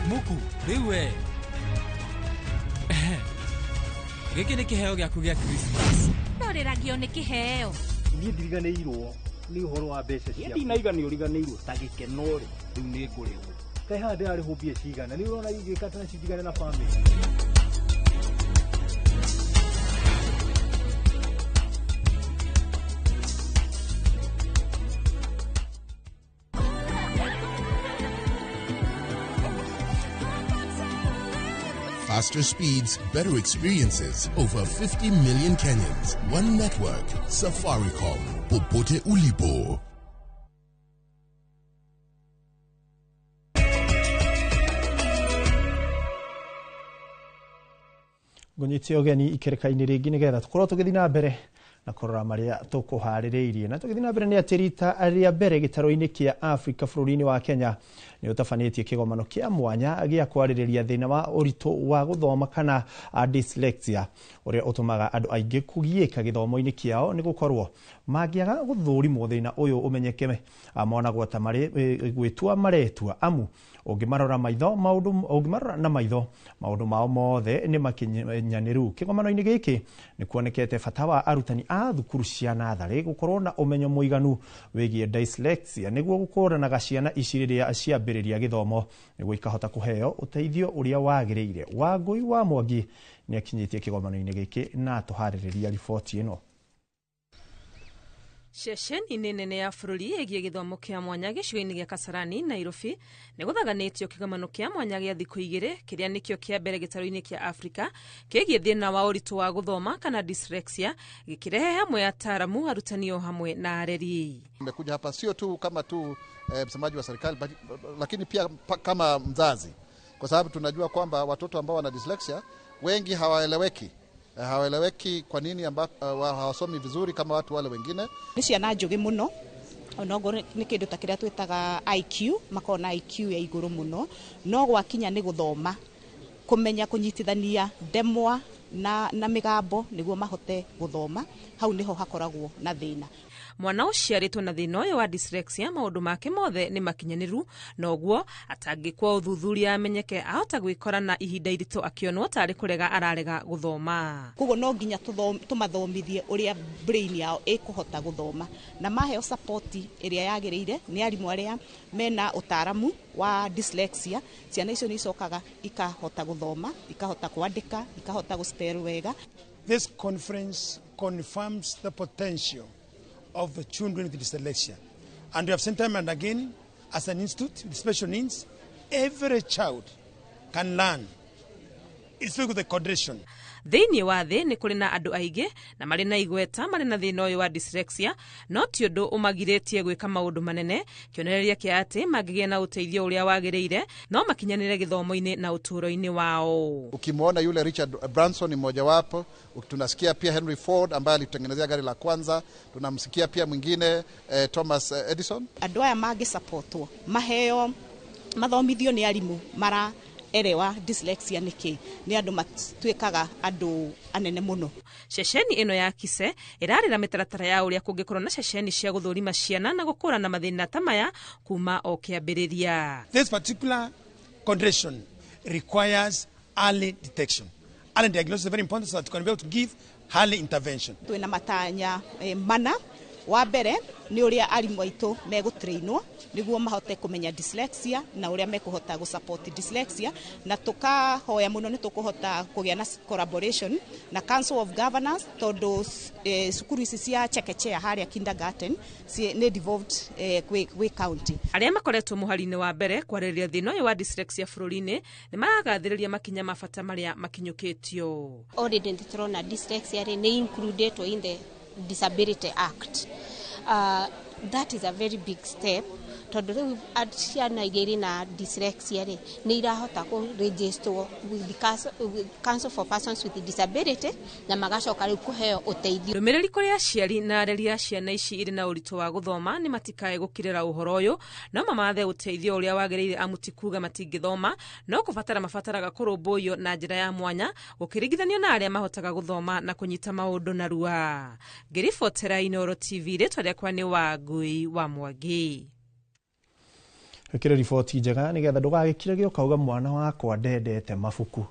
Muku, riwe. Gĩkĩ nĩ kĩheo gĩaku gĩa Christmas. Ndorĩragio nĩ kĩheo. Niĩ ndiriganĩirwo nĩ ũhoro wa mbeca ciakwa. Ndinaiga nĩ ũriganĩirwo ta gĩkeno rĩ, rĩu nĩ ngũrĩhwo. Kaĩ haha ndĩrarĩhwo mbia cigana? Nĩ ũrona ingĩka ta cindigane na family. Faster speeds, better experiences. Over 50 million Kenyans. One network. Safaricom. Popote ulipo. Ngũnyite ũgeni ikereka-inĩ rĩngĩ nĩgetha tũkorwo tũgĩthiĩ na mbere na kũrora marĩa tũkũharĩrĩirie. Na tũgĩthiĩ na mbere nĩ atĩ rita rĩa mbere gĩtarũ-inĩ kĩa Afrika bũrũri-inĩ wa Kenya nĩ ũtabanĩtie kĩgomano kĩa mwanya gĩa kwarĩrĩria thĩna wa ũritũ wa gũthoma kana dyslexia ũrĩa ũtũmaga andũ aingĩ kũgiĩka gĩthomo-inĩ kĩao nĩ gũkorwo Mangĩaga gũthũrimwo thĩna ũyũ ũmenyeke, monagwo ta marĩ gwĩtua maretua, amu ũngĩmarora maitho maũndũ ũngĩmarora na maitho maũndũ mao mothe nĩ makinyanĩru. Kĩgomano-inĩ gĩkĩ nĩ kuonekete bata wa arutani a thukuru cia natharĩ gũkorwo na ũmenyo mũiganu wĩgiĩ dyslexia nĩguo gũkũranaga ciana ici rĩrĩa ciambĩrĩria gĩthomo nĩguo ikahota kũheo ũteithio ũrĩa wagĩrĩire. Wangũi wa Mwangi nĩ akinyĩtie kĩgomano-inĩ gĩkĩ na atũharĩrĩria riboti ĩno. Ceceni-inĩ nene ya bũrũri ĩgiĩ gĩthomo kĩa mwanya gĩcigo-inĩ gĩa Kasarani, Nairobi, nĩ gũthaganĩtio kĩgomano kĩa mwanya gĩa thikũ 2 kĩrĩa nĩkĩo kĩa mbere gĩtarũ-inĩ kĩa Afrika kĩgiĩ thĩna wa ũritũ wa gũthoma kana dyslexia, gĩkĩrehe hamwe ataaramu, arutani o hamwe na areri. Nimekuja hapa sio tu kama tu msemaji wa serikali, lakini pia kama mzazi, kwa sababu tunajua kwamba watoto ambao wana dyslexia wengi hawaeleweki. Hawaeleweki kwa nini ambapo hawasomi vizuri kama watu wale wengine. Nĩ ciana njũgĩ mũno, onokorwo nĩ kĩndũ ta kĩrĩa twĩtaga IQ, makoragwo na IQ ya igũrũ mũno, no gwakinya nĩ gũthoma, kũmenya kũnyitithania ndemwa na mĩgambo nĩguo mahote gũthoma, hau nĩho hakoragwo na thĩna. Mwana ũciarĩtwo na thĩna ũyũ wa dyslexia maũndũ make mothe nĩ makinyanĩru, noguo atangĩkwo ũthuthuria amenyeke ahota gwĩkora na ihinda iritũ akĩonwo tarĩ kũrega ararega gũthoma. Koguo no nginya tũmathomithie ũrĩa brain yao ĩkũhota gũthoma, na maheo support ĩrĩa yagĩrĩire nĩ arimũ arĩa mena ũtaaramu wa dyslexia, ciana icio nĩ icokaga ikahota gũthoma, ikahota kwandĩka, ikahota gũspell wega. This conference confirms the potential of the children with dyslexia. And we have seen time and again, as an institute with special needs, every child can learn. It's with the condition. Thĩinĩ wa thĩ nĩ kũrĩ na andũ aingĩ na marĩ na igweta marĩ na thĩna ũyũ wa dyslexia, no ti ũndũ ũmagirĩtie gwĩka maũndũ manene, kĩonereria kĩa atĩ mangĩgĩa na ũteithio ũrĩa wagĩrĩire no makinyanĩre gĩthomo-inĩ na ũtũũro-inĩ wao. Ukimwona yule Richard Branson ni mmojawapo, tunasikia pia Henry Ford ambaye alitengenezea gari la kwanza, tunamsikia pia mwingine Thomas Edison. Andũ aya mangĩsupportwo, maheo mathomithio nĩ arimũ mara erewa dyslexia nĩ kĩ, nĩ andũ matuĩkaga andũ anene mũno. Ceceni ĩno ya Kise ĩrarĩra mĩtaratara ya ũrĩa kũngĩkorwo na ceceni cia gũthũrima ciana na gũkũrana mathĩna ta maya kuma o kĩambĩrĩria. This particular condition requires early detection. Early diagnosis is very important so that you can be able to give early intervention. Twĩna matanya mana. Wa mbere nĩ ũrĩa arimũ aitũ megũtrainwo nĩguo mahote kũmenya dyslexia na ũrĩa mekũhota gũsupport dyslexia, na tũkahoya mũno nĩ tũkũhota kũgĩa na collaboration na Council of Governors, tondũ cukuru ici cia chekechea harĩa kindergarten nĩ devolved kwĩ county. Arĩa makoretwo mũhari-inĩ wa mbere kwarĩrĩria thĩna ũyũ wa dyslexia bũrũri-inĩ nĩ maragathĩrĩria makinya ma bata marĩa makinyũkĩtio. Already nĩtũrona dyslexia nĩ included in the Disability Act. That is a very big step, tondũ rĩu ciana iria irĩ na dyslexia rĩ nĩ irahota kũ register with the Council for Persons with Disability na magacoka rĩu kũheo ũteithio. Ndũmĩrĩri kũrĩ aciari na areri a ciana ici irĩ na ũritũ wa gũthoma nĩ matikae gũkirĩra ũhoro ũyũ, no mamathe ũteithio ũrĩa wagĩrĩire, amu ti kuga matingĩthoma, no kũbatara mabataraga kũrũmbũiyo na njĩra ya mwanya gũkĩringithanio na arĩa mahotaga gũthoma na kũnyita maũndũ narua. Ngĩribotera Inooro TV, rĩtwa rĩakwa nĩ Wangui wa Mwangi. Ĩkĩrĩ riboti njega nĩgetha ndũgagĩkire ũkauga mwana wakwa ndendete mabuku,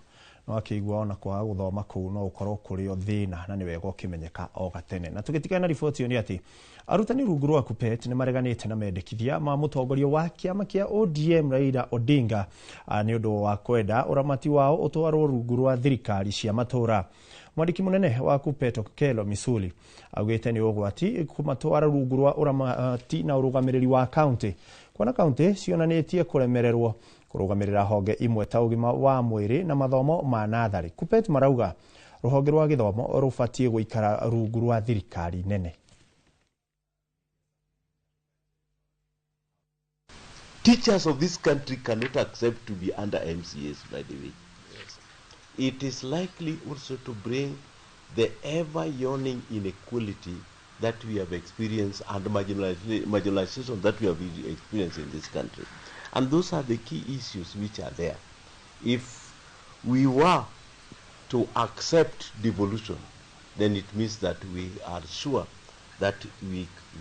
no akĩigua ona kwaga gũthoma kũu no ũkorwo kũrĩ o thĩna, na nĩ wega ũkĩmenyeka o gatene. Na tũgĩtigana na riboti ĩyo nĩ atĩ arutani rungu rwa KUPPET nĩ mareganĩte na mendekithia ma mũtongoria wa kĩama kĩa ODM Raila Odinga nĩ ũndũ wa kwenda ũramati wao ũtwarwo rungu rwa thirikari cia matũũra. Mwandĩki mũnene wa KUPPET Okello Misuli augĩte nĩ ũgwati kũmatwara rungu rwa ũramati na ũrũgamĩrĩri wa kaunti, kuona kaunti cionanĩtie kũremererwo kũrũgamĩrĩra honge imwe ta ũgima wa mwĩrĩ na mathomo ma natharĩ. KUPPET marauga rũhonge rwa gĩthomo rũbatiĩ gũikara rungu rwa thirikari nene. Teachers of this country cannot accept to be under MCAs, by the way. Yes. It is likely also to bring the ever-yawning inequality that we have experienced and marginalization that we have experienced in this country. And those are the key issues which are there. If we were to accept devolution, then it means that we are sure that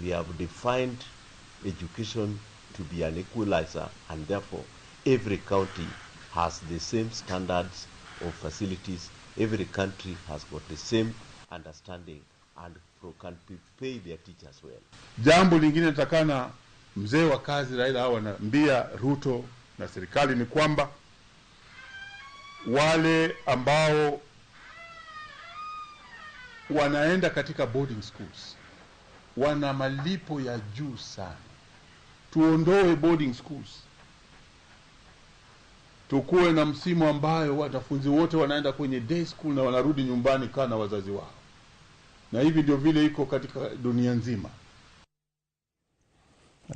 we have defined education to be an equalizer, and therefore every county has the same standards of facilities, every country has got the same understanding and can pay their teachers well. Jambo lingine natakana mzee wa kazi Raila hawa anaambia Ruto na serikali ni kwamba wale ambao wanaenda katika boarding schools wana malipo ya juu sana. Tuondoe boarding schools, tukuwe na msimu ambayo wanafunzi wote wanaenda kwenye day school na wanarudi nyumbani kana wazazi wao. Na hivi ndio vile iko katika dunia nzima.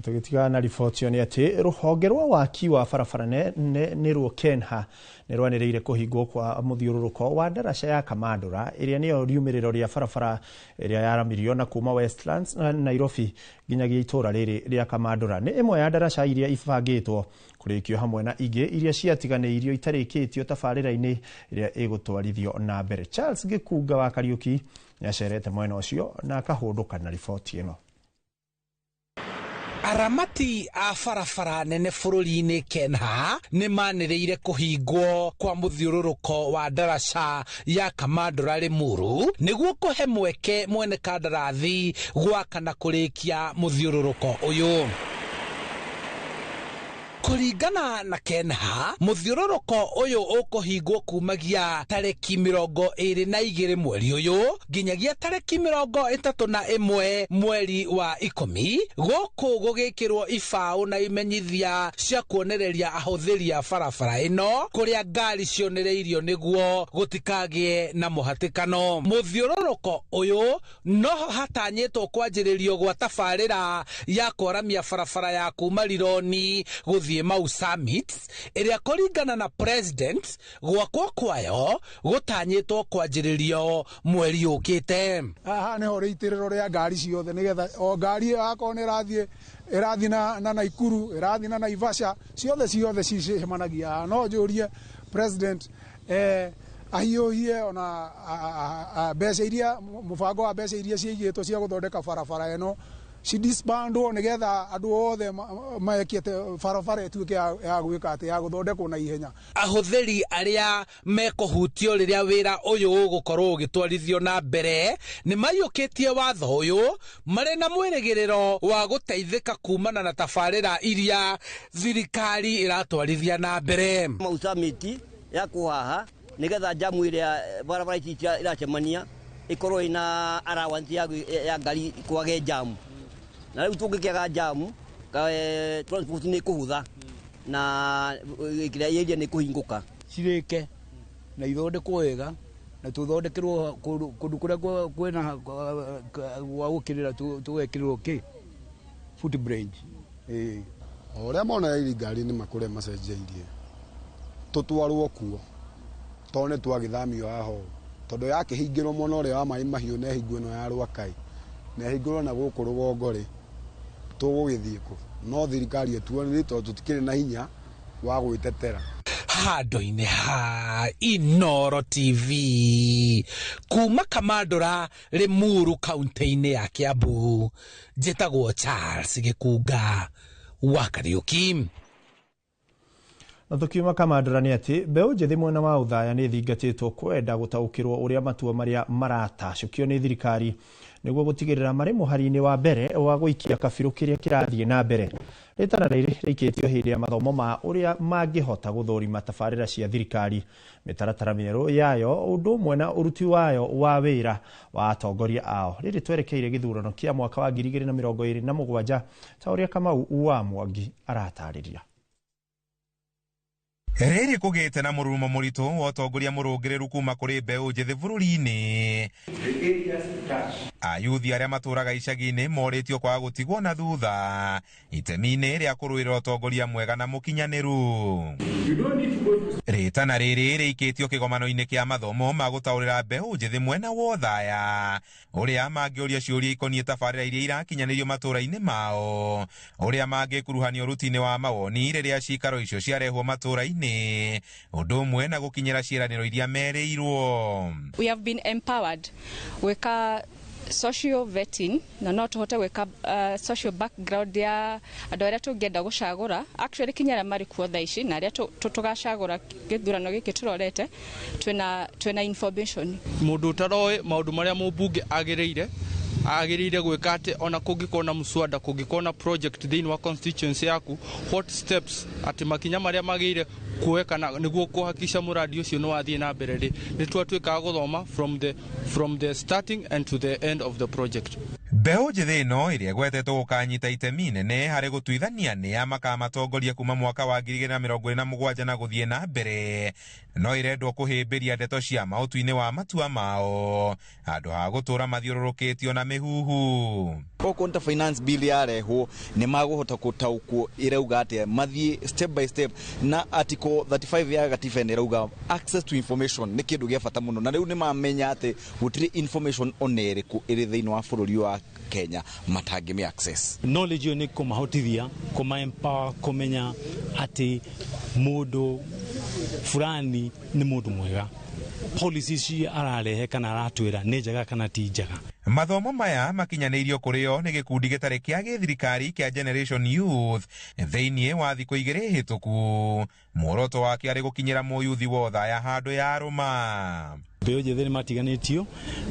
Tũgĩtigana na riboti nĩ atĩ rũhonge rwa waki wa barabara nĩ ruo KENHA nĩ rwanĩrĩire kũhingwo kwa mũthiũrũrũko wa ndaraca ya Kamandũra ĩrĩa nĩyo riumĩrĩro rĩa barabara ĩrĩa yaramirio na kuma Westlands na Nairobi nginyagia itũra rĩrĩ rĩa Kamandũra. Nĩ ĩmwe ya ndaraca iria ibangĩtwo kũrĩkio hamwe na ingĩ iria ciatiganĩirio itarĩkĩtio tabarĩra-inĩ ĩrĩa ĩgũtwarithio na mbere. Charles Gĩkunga wa Kariũki nĩacerete mwena ũcio na akahũndũka na riboti ĩno. Aramati a barabara nene bũrũri-inĩ KENHA nĩ manĩrĩire kũhingwo kwa mũthiũrũrũko wa ndaraca ya Kamandũra Limuru nĩguo kũhe mweke mwene kandarathi gwaka na kũrĩkia mũthiũrũrũko ũyũ. Kũringana na KENHA, mũthiũrũrũko ũyũ ũkũhingwo kumagia tarĩki 22 mweri ũyũ nginyagia tarĩki 31 mweri wa 10, gũkũ gũgĩkĩrwo ibaũ na imenyithia cia kuonereria ahũthĩri a barabara ĩno kũrĩa ngari cionereirio nĩguo gũtikagĩe na mũhatĩkano. Mũthiũrũrũko ũyũ noho hatanyĩtwo kwanjĩrĩrio gwa tabarĩra ya kwaramia barabara ya kuma Rironi gũthiĩ Mau Summit ĩrĩa kũringana na president gwakwo kwayo gũtanyĩtwo kwanjĩrĩrio mweri ũkĩte. Haha nĩho rĩitĩrĩro rĩa ngari ciothe nĩgetha o ngari akorwo nĩ ĩrathiĩ na Naikuru, ĩrathiĩ na Naivasha, ciothe cicemanagia haha. No njũrie president ahiũhie ona mbeca iria mũbango wa mbeca iria ciigĩtwo cia gũthondeka barabara ĩno cidisbandwo nigetha andũ othe mekĩte barabara ĩtuĩke ya gwĩka atĩ ya gũthondekwo na ihenya. Ahũthĩri arĩa mekũhutio rĩrĩa wĩra ũyũ ũgũkorwo ũgĩtwarithio na mbere nĩ maiyũkĩtie watho ũyũ marĩ na mwĩrĩgĩrĩro wa gũteithĩka kumana na tabarĩra iria thirikari ĩratwarithia na mbere. Mau Summit ya kũhaha nigetha jamu ĩrĩa barabara ici iracemania ĩkorwo ĩna allowance ya ngari kwage jamu. Na rĩu tũngĩkĩaga jamu transport nĩ kũhũtha na kĩrĩa area nĩ kũhingũka. Cirĩke na ithondekwo wega na tũthondekerwo kũndũ kũrĩa kwĩna gwa gũkĩrĩra tũgekĩrĩrwo kĩ footbridge. O ũrĩa mona iri ngari nĩ makũrĩa macenjeirie tũtwarwo kuo tondũ nĩ twagĩthamio haha ũũ, tondũ yakĩhingĩrwo mwena ũrĩa wa maĩ mahiũ na ĩhingwo ĩno ya Rwakai na ĩhingũrwo na gũkũ rũgongo rĩ, tũgũgĩthiĩ kũ? No thirikari ĩtuonire tondũ tũtikĩrĩ na hinya wa gwĩtetera. Handũ-inĩ ha Inooro TV kuma Kamandũra Limuru kaunti-inĩ ya Kiambu, njĩtagwo Charles Gĩkunga wa Kariũki. Na tukiuma Kamandũra nĩ atĩ mbeũ njĩthĩ mwena wa Othaya nĩ ĩthingatĩtwo kwenda gũtaũkĩrwo ũrĩa matua marĩa maratacũkio nĩ thirikari nĩguo gũtigĩrĩra marĩ mũhari-inĩ wa mbere wa gũikia kabirũ kĩrĩa kĩrathiĩ na mbere. Rĩtana rĩrĩ rĩikĩtio hĩndĩ ya mathomo ma ũrĩa mangĩhota gũthũrima tabarĩra cia thirikari, mĩtaratara mĩerũ yayo ũndũ ũmwe na ũruti wayo wa wĩra wa atongoria ao. Rĩrĩ twerekeire gĩthurano kĩa mwaka wa 2027 ta ũrĩa Kamau wa Mwangi aratarĩria. Rĩrĩ kũgĩte na mũrurumo mũritũ wa ũtongoria mũrũngĩrĩru kuma kũrĩ mbeũ njĩthĩ bũrũri-inĩ. Ayuthi arĩa matũraga icagi-inĩ morĩtio kwaga gũtigwo na thutha itemi-inĩ rĩa kũrũĩrĩra ũtongoria mwega na mũkinyanĩru. Rĩtana rĩrĩ rĩikĩtio kĩgomano-inĩ kĩa mathomo ma gũtaũrĩra mbeũ njĩthĩ mwena wa Othaya ũrĩa mangĩũria ciũria ikoniĩ tabarĩra iria irakinyanĩrio matũra-inĩ mao, ũrĩa mangĩkuruhanio ũruti-inĩ wa mawoni rĩrĩa cikaro icio ciarehwo matũra-inĩ, ũndũ ũmwe na gũkinyĩra ciĩranĩro iria merĩirwo. We have been empowered gwĩka Social vetting na no tũhote gwĩka social background ya andũ arĩa tũngĩenda gũcagũra, actually kinya arĩa marĩ kuo thaa ici na arĩa tũgacagũra gĩthurano gĩkĩ tũrorete, twĩna information. Mũndũ ũtaroĩ maũndũ marĩa mũmbunge agĩrĩire gwĩka atĩ ona kũngĩkorwo na mũswada, kũngĩkorwo na project thĩinĩ wa constituency yaku, what steps, atĩ makinya marĩa magĩrĩire kuoeka na nĩguo kũhakikisha mũradi ũcio nĩ wathiĩ na mbere rĩ, nĩ twatuĩkaga gũthoma from the starting and to the end of the project. Mbeũ njĩthĩ ĩno ĩrĩa ĩgwetetwo gũkanyita itemi inene harĩ gũtuithania nĩa makamatongoria kuma mwaka wa 2027 na gũthiĩ na mbere, no ĩrendwo kũhĩmbĩria ndeto cia maũtu-inĩ wa matua mao handũ ha gũtũra mathiũrũrũkĩtio na mĩhuhu. Okorwo nĩ ta finance bill yarehwo, nĩ magũhota gũtaũkwo ĩrauga atĩa, mathiĩ step by step. Na article 35 ya gatiba nĩ ĩrauga access to information nĩ kĩndũ gĩa bata mũno, na rĩu nĩ mamenya atĩ gũtirĩ information ona ĩrĩkũ ĩrĩ thĩinĩ wa bũrũri wa Kenya matangĩmĩ access. Knowledge ĩyo nĩ kũmahotithia, kũma empower, kũmenya atĩ mũndũ fulani nĩ mũndũ mwega, policy ici ararehe kana aratwĩra nĩ njega kana ti njega. Mathomo maya makinyanĩirio kũrĩ o nĩ gĩkundi gĩtarĩ kĩa gĩthirikari kĩa Generation Youth thĩinĩ wa thikũ 2 hĩtũku. Muoroto wake arĩ gũkinyĩra mũyuthi wothe aya handũ ya rũma. Mbeũ njĩthĩ nĩ matiganĩtio,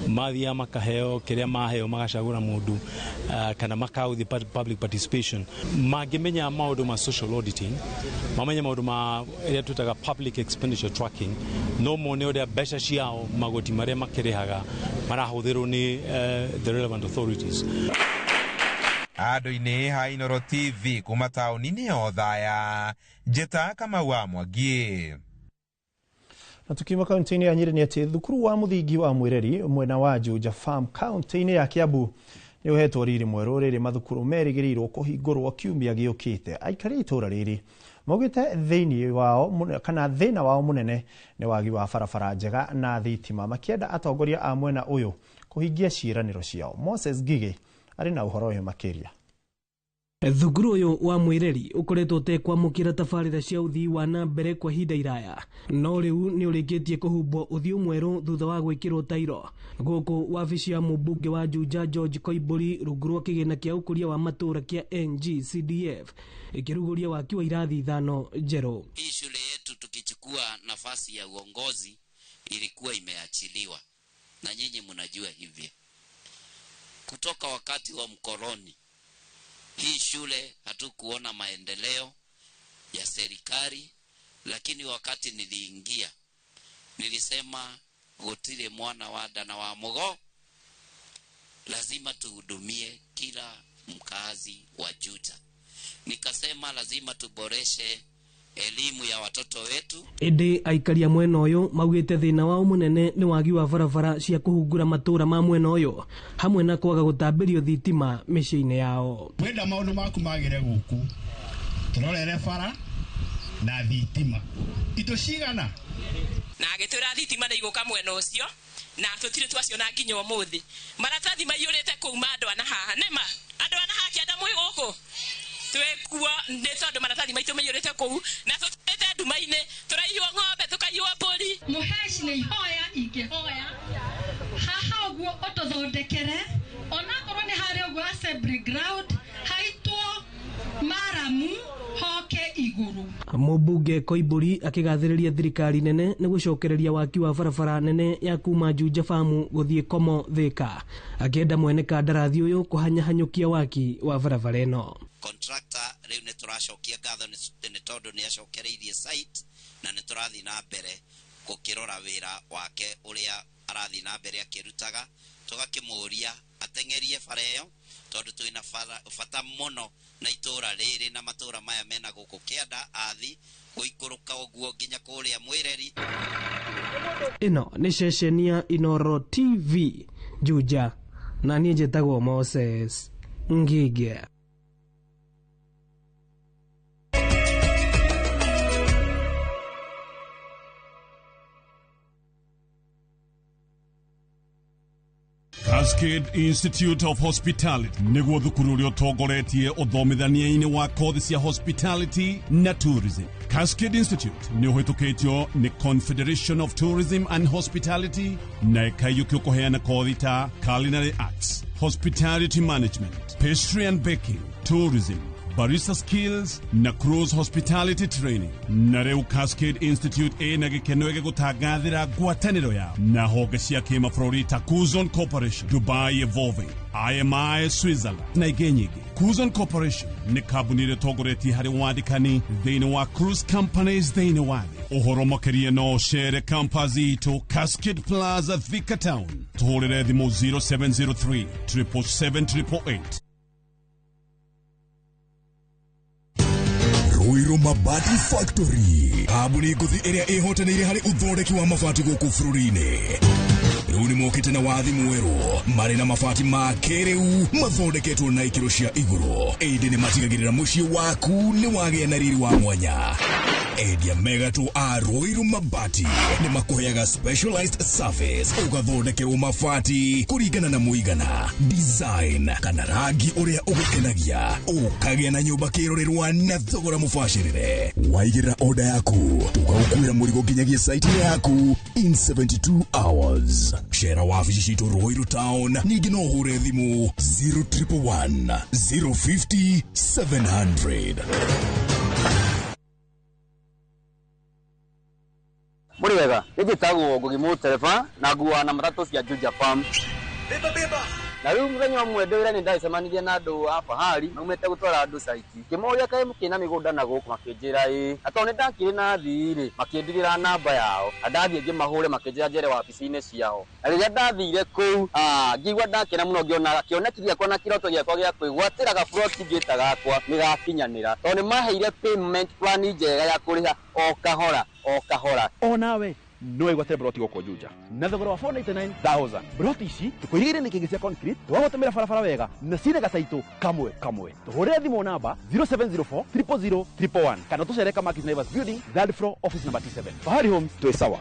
mathiaga makaheo kĩrĩa maheo, magacagũra mũndũ kana makaũthi public participation. Mangĩmenya maũndũ ma social auditing, mamenye maũndũ ma ĩrĩa twĩtaga public expenditure tracking, no mone ũrĩa mbeca ciao, magoti marĩa makĩrĩhaga, marahũthĩrwo nĩ the relevant authorities. Andũ-inĩ ha Inooro TV kuma taũni-inĩ ya Othaya, Njĩta Kamau wa Mwangi. Na tukiuma kaunti-inĩ ya Nyĩrĩ, nĩ atĩ thukuru wa mũthingi wa Mwĩreri mwena wa Juja Farm kaunti-inĩ ya Kiambu nĩ ũhetwo riri mwerũ, rĩrĩ mathukuru merĩgĩrĩirwo kũhingũrwo kiumia gĩũkĩte. Aikari a itũũra rĩrĩ maugĩte thĩinĩ wao kana thĩna wao mũnene nĩ wagi wa barabara njega na thitima, makĩenda atongoria a mwena ũyũ kũhingia ciĩranĩro ciao. Moses Ngigĩ arĩ na ũhoro ũyũ makĩria. Thukuru ũyũ wa Mwĩreri ũkoretwo ũtekwamũkĩra tabarĩra cia ũthii wa na mbere kwa ihinda iraya, no rĩu nĩ ũrĩkĩtie kũhumbwo ũthiũ mwerũ thutha wa gwĩkĩrwo tairo gũkũ wabici ya mũmbunge wa Juja George Koimbũri, rungu rwa kĩgĩna kĩa ũkũria wa matũũra kĩa NGCDF, ĩkĩrugũria waki wa irathi 5 njerũ. Hii shule yetu tukichukua nafasi ya uongozi ilikuwa imeachiliwa, na nyinyi mnajua hivyo. Kutoka wakati wa mkoloni hii shule hatukuona maendeleo ya serikali, lakini wakati niliingia nilisema gutire mwana wa nda na wa mugo, lazima tuhudumie kila mkazi wa Juja. Nikasema lazima tuboreshe elimu ya watoto wetu. Ĩndĩ aikari a mwena ũyũ maugĩte thĩna wao mũnene nĩ wagi wa barabara cia kũhungura matũũra ma mwena ũyũ, hamwe na kwaga gũtambĩrio thitima mĩciĩ-inĩ yao. Wenda maũndũ maku magĩre gũkũ, tũrorere bara na thitima indo cigana. Na agĩtwĩra thitima nĩ igũka mwena ũcio, na tũtirĩ twaciona nginya ũmũthĩ. Maratathi maiyũrĩte kũu ma andũ ana haha, nĩma andũ ana haha kĩanda mwĩ gũkũ twĩkuo nĩ tondũ maratathi maitũ maiyũrĩte kũu, na tũtũrĩte nduma-inĩ, tũraiywo ng'ombe, tũkaiywo mbũri. Mũheci nĩ ihoya ingĩhoya haha ũguo ũtũthondekere, onakorwo nĩ harĩa ũguo assembly ground haitwo maramu hoke igũrũ. Mũmbunge Koimbũri akĩgathĩrĩria thirikari nene nĩ gũcokereria waki wa barabara nene ya kuma Juja Farm gũthiĩ Komo Thika, akĩenda mwene kandarathi ũyũ kũhanyahanyũkia waki wa barabara ĩno. Contractor rĩu nĩ tũracokia ngatho nĩ tondũ nĩ acokereirie site, na nĩ tũrathiĩ na mbere gũkĩrora wĩra wake ũrĩa arathiĩ na mbere akĩrutaga, tũgakĩmũria ateng'erie bara ĩyo tondũ twĩna bata mũno na itũũra rĩrĩ na matũũra maya mena gũkũ kĩanda athi gũikũrũka ũguo nginya kũrĩa Mwĩreri. Ĩno nĩ ceceni ya Inooro TV Juja, na niĩ njĩtagwo Moses Ngige. Cascade Institute of Hospitality nĩguo thukuru ũrĩa ũtongoretie ũthomithania-inĩ wa kothi cia hospitality na tourism. Cascade Institute nĩ ũhĩtũkĩtio nĩ Confederation of Tourism and Hospitality na ĩkaiyũkio kũheana kothi ta culinary arts, hospitality management, pastry and baking, tourism, barista skills na cruise hospitality training. Na rĩu Cascade Institute ĩna gĩkeno gĩgũtangathĩra ngwatanĩro yao na honge cia kĩmabũrũri ta Kuzon Corporation, Dubai Evolving, IMI Switzerland na ingĩ nyingĩ. Kuzon Corporation nĩ kambuni ĩrĩa ĩtongoretie harĩ wandĩkani thĩinĩ wa cruise companies thĩinĩ wa thĩ. Ũhoro makĩria no ũcere campus itũ Cascade Plaza, Thika Town. Tũhũrĩre thimũ 0703 777 888. Ruiru Mabati Factory, kambuni ngũthi ĩrĩa ĩhotanĩire harĩ ũthondeki wa mabati gũkũ bũrũri-inĩ. Rĩu nĩ mokĩte na wathi mwerũ marĩ na mabati ma kĩrĩu mathondeketwo na ikĩro cia igũrũ, ĩndĩ nĩ matigagĩrĩra mũciĩ waku nĩ wagĩa na riri wa mwanya. Endia megatũ a Ruiru Mabati nĩ makũheaga specialized service, ũgathondekerwo mabati kũringana na mũigana, design kana rangi ũrĩa ũgũkenagia, ũkagĩa na nyũmba kĩrorerwa na thogora mũbacĩrĩre. Waigĩrĩra order yaku tũgagũkuĩra mũrigo nginyagia site yaku in 72 hours. Cera wabici citũ Ruiru Town, ningĩ no ũhũre thimũ 0111 050 700. Mũrĩ wega, nĩ njĩtagwo Ngugi Mũtereba na nguaga na matatũ cia Juja Farm. Beba beba. Na rĩu mũthenya ũmwe ndĩ wĩra nĩ ndacemanirie na andũ a fahari maumĩte gũtwara andũ caiti. Ngĩmoria kaĩ mũkĩrĩ na mĩgũnda na gũkũ, makĩnjĩra ĩĩ. Na tondũ nĩ ndakĩrĩ na thii rĩ, makĩndigĩra namba yao. Na ndathiĩ ngĩmahũre makĩnjĩra njere wabici-inĩ ciao. Na rĩrĩa ndathire kũu, ngĩigua ndakena mũno ngĩona kĩoneki gĩakwa na kĩroto gĩakwa gĩa kwĩgwatĩra gaburoti ngĩta gakwa nĩ gakinyanĩra. Tondũ nĩ maheire payment plan njega ya kũrĩha o kahora o kahora. Onawe no wĩgwatĩre broti gũkũ Juja na thogora wa 499,000. Broti ici tũkũirigĩire nĩ kĩngĩ cia concrete, tũgagũtũmĩra barabara wega na cirĩ gacaitũ kamwe kamwe. Tũhũrĩre thimũ namba 0704 000 111 kana tũcere Kamakis Naivas Building, third floor, office number T7. Fahari Homes, twĩ sawa.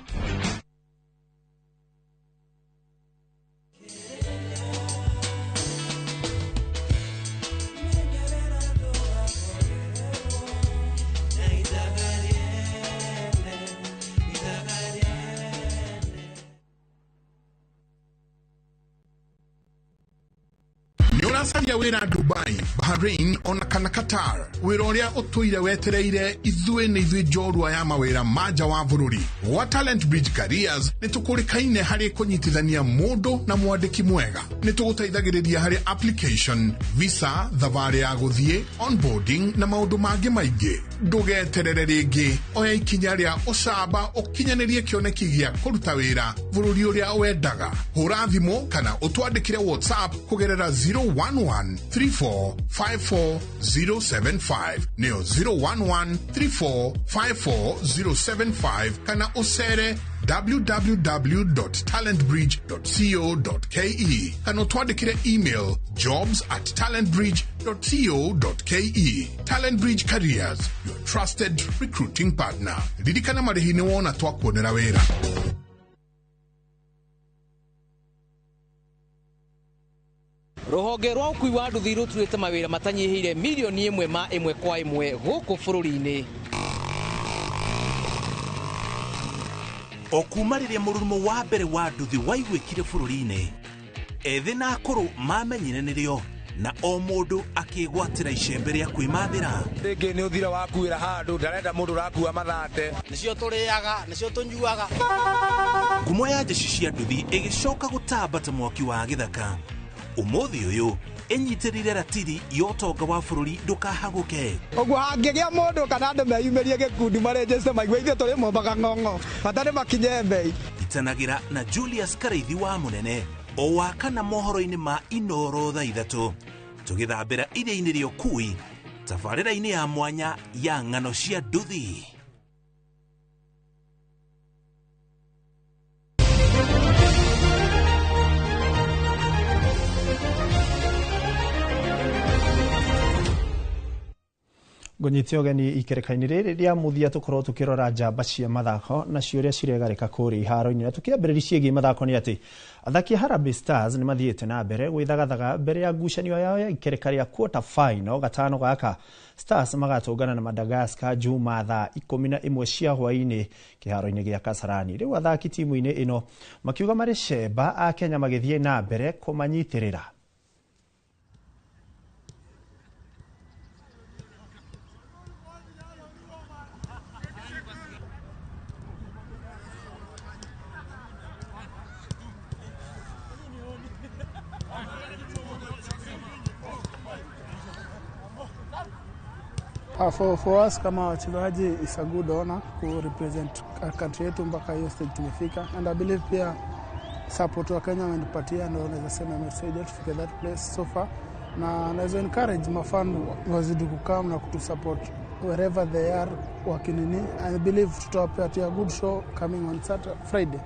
Nĩũracaria wĩra Dubai, Bahrain ona kana Qatar, wĩra ũrĩa ũtũire wetereire ithuĩ nĩ ithuĩ njorua ya mawĩra ma nja wa bũrũri. Gwa Talent Bridge Careers nĩ tũkũrĩkaine harĩ kũnyitithania mũndũ na mwandĩki mwega. Nĩ tũgũteithagĩrĩria harĩ application, visa, thabarĩ ya gũthiĩ, onboarding na maũndũ mangĩ maingĩ. Ndũgeterere rĩngĩ, oya ikinya rĩa ũcamba ũkinyanĩrie kĩoneki gĩa kũruta wĩra bũrũri ũrĩa wendaga. Hũra thimũ kana ũtwandĩkĩre WhatsApp kũgerera 011 34 54 075, nĩyo 011 34 54 075, kana ũcere www.talentbridge.co.ke kana ũtwandĩkĩre email jobs@talentbridge.co.ke. Talent Bridge Careers, your trusted recruiting partner. Ririkana marĩhi nĩ wona twakuonera wĩra. Rũhonge rwa ũkui wa nduthi rũturĩte mawĩra matanyihĩire mirioni ĩmwe ma ĩmwe kwa ĩmwe gũkũ bũrũri-inĩ. O kuma rĩrĩa mũrurumo wa mbere wa nduthi waiguĩkire bũrũri-inĩ, ethĩ na akũrũ mamenyire nĩrĩo na o mũndũ akĩgwatĩra icembe rĩa kwĩmathĩra. Rĩngĩ nĩ ũthira wakuĩra handũ, ndarenda mũndũ ũrakua mathate. Nĩcio tũrĩaga, nĩcio tũnyuaga. Ngumo ya njeci cia nduthi ĩgĩcoka gũtamba ta mwaki wa gĩthaka. Ũmũthĩ ũyũ ĩnyitĩrĩire ratiri ya ũtonga wa bũrũri ndũkahagũke. Ũguo hangĩgĩa mũndũ kana andũ meyumĩrie gĩkundi marenjece maigue ithuĩ tũrĩ mombaga ng'ong'o, bata nĩ makinye mbei. Itanagĩra na Julius Karaithi wa Mũnene o wa kana mohoro-inĩ ma Inoro thaa 3 tũgĩthambĩra iria-inĩ rĩa ũkui tabarĩra-inĩ ya mwanya ya ng'ano cia nduthi. Ngũnyite ũgeni ikereka-inĩ rĩrĩ rĩa mũthia tũkorwo tũkĩrora njamba cia mathako na cio ũrĩa ciregarĩka kũrĩa iharo-inĩ. Na tũkĩambĩrĩria ciĩgiĩ mathako nĩ atĩ athaki a Harambee Stars nĩ mathiĩte na mbere gwĩthagathaga mbere ya ngucanio yao ya ikereka rĩa quarter final. Gatano gaka Stars magatũngana na Madagascar Juma thaa 11 cia hwaĩ-inĩ kĩharo-inĩ gĩa Kasarani. Rĩu athaki timu-inĩ ĩno makiuga marĩ cemba a Kenya magĩthiĩ na mbere kũmanyitĩrĩra. For us kama wachezaji, is a good honor ku represent country yetu mpaka hiyo stage tumefika, and I believe pia support wa Kenya wamenipatia ndio naweza sema imetusaidia tufike that place so far, na naweza encourage mafan wazidi kukam na kutusupport wherever they are wakinini. I believe tutawapatia good show coming on Saturday, Friday.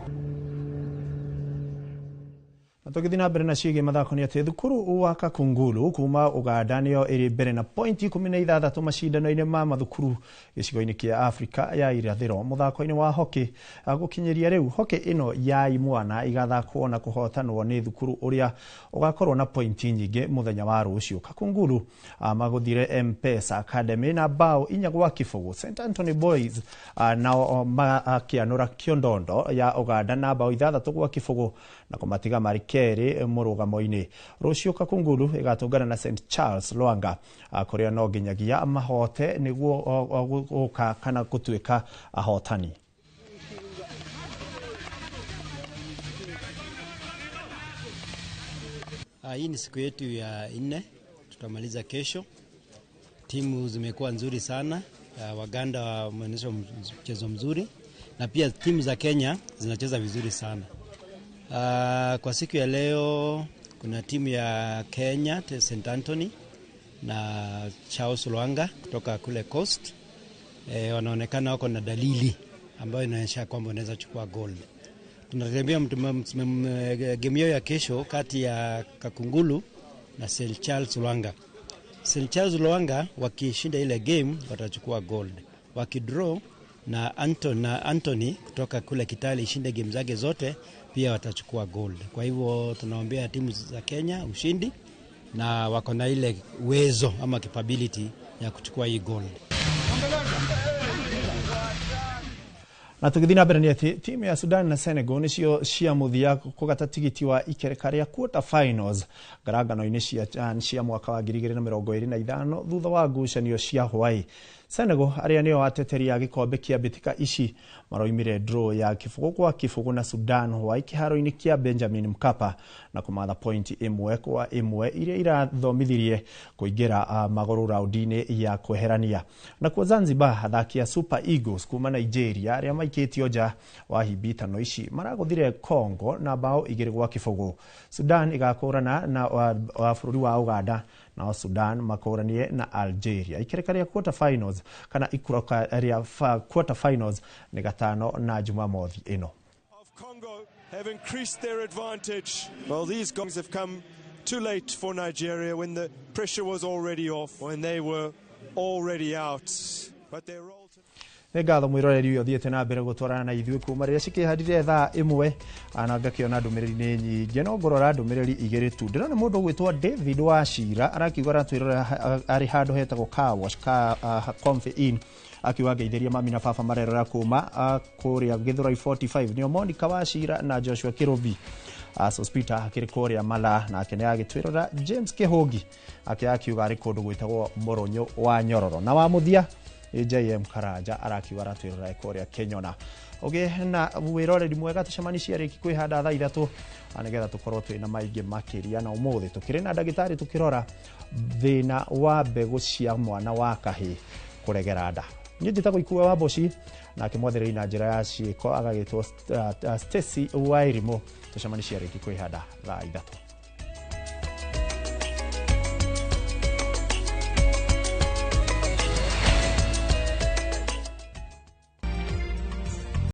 Na tũgĩthiĩ na mbere na ciĩgiĩ mathako nĩ atĩ thukuru wa Kakungulu kuma Uganda nĩyo ĩrĩ mbere na pointi 16 macindano-inĩ ma mathukuru gĩcigo-inĩ kĩa Afrika ya irathĩro mũthako-inĩ wa hockey. Gũkinyĩria rĩu hockey ĩno ya imwana igathakwo na kũhotanwo nĩ thukuru ũrĩa ũgakorwo na pointi nyingĩ mũthenya wa rũciũ. Kakungulu magũthire M-Pesa Academy na bao 4-0. St Anthony Boys nao makĩanũra Kiondondo ya Uganda na bao 6-0 na kũmatiga marĩ kerĩ mũrũgamo-inĩ. Rũciũ Kakungulu ĩgatũngana na St Charles Lwanga kũrĩa no nginyagia mahote nĩguo gũka kana gũtuĩka ahotani. Hii ni siku yetu ya 4, tutamaliza kesho. Timu zimekuwa nzuri sana. Waganda wameonyesha mchezo mzuri na pia timu za Kenya zinacheza vizuri sana. Kwa siku ya leo kuna timu ya Kenya St Anthony na Charles Lwanga kutoka kule Coast. Wanaonekana wako na dalili ambayo inaonyesha kwamba wanaweza chukua gold. Tunategemea game yao ya kesho kati ya Kakungulu na St Charles Lwanga. St Charles Lwanga wakishinda ile game watachukua gold. Wakidraw na Anthony kutoka kule Kitale ishinde game zake zote pia watachukua gold. Kwa hivyo tunaombea timu za Kenya ushindi na wako na ile uwezo ama capability ya kuchukua hii gold. Na tũgĩthiĩ na mbere nĩ atĩ timu ya Sudan na Senegal nĩcio cia mũthia kũgata tigiti wa ikereka rĩa quarter finals ngarangano-inĩ cia CHAN cia mwaka wa 2025 thutha wa ngucanio cia Hawaii. Senegal arĩa nĩo ateteri a gĩkombe kĩa mbĩtĩka ici maroimire draw ya 0-0 na Sudan Hawaii kĩharo-inĩ kĩa Benjamin Mkapa na kũmatha pointi 1-1 iria irathomithirie kũingĩra magũrũ raundi-inĩ ya kweherania. Nakuo Zanzibar athaki a Super Eagles kuma Nigeria arĩa maikĩtio nja wa hibitano ici maragũthire Congo na bao 2-0. Sudan ĩgakũrana na bũrũri wa Uganda nao Sudan makũranie na Algeria. Ikereka rĩa quarter finals kana ikũrũka rĩa quarter finals nĩ gatano na Jumamothi ĩno. Congo have increased their advantage. Well, these goals have come too late for Nigeria when the pressure was already off, when they were already out. But they're all Nĩ ngatho mwĩroreri ũyũ ũthiĩte na mbere gũtwarana na ithuĩ kuma rĩrĩa cikĩhandire thaa 1 na ngakĩona ndũmĩrĩri nĩ nyingĩ no ngũrora ndũmĩrĩri 2 tu. Ndĩrona mũndũ ũgwĩtwo David Wachira arakiuga aratwĩrorera arĩ handũ hetagwo Car Wash Comfy Inn akiuga ngeithĩria mami na baba marerora kuma kũrĩa Gĩthũrai 45 nĩo Monica Wachira na Joshua Kĩrũbi. Sospita akĩrĩ kũrĩa Mala nake nĩ agĩtwĩrora James Kĩhũngi akiuga arĩ kũndũ gwĩtagwo Mũrũnyũ wa Nyororo. Na wa mũthia JM Karanja arakiuga aratwĩrora kũrĩa Kenyona. Ũgĩe na wĩroreri mwega tũcemanie ciarĩki kwĩhanda thaa 3 nĩgetha tũkorwo twĩna maingĩ makĩria. Na ũmũthĩ tũkĩrĩ na ndagĩtarĩ tũkĩrora thĩna wa mbegũ cia mwana wa kahĩĩ kũregera nda. Niĩ njĩtagwo Ikua wa Mboci nake mwathĩrĩri na njĩra ya ciĩko agagĩtwo Stacy Wairimũ. Tũcemanie ciarĩki kwĩhanda thaa 3.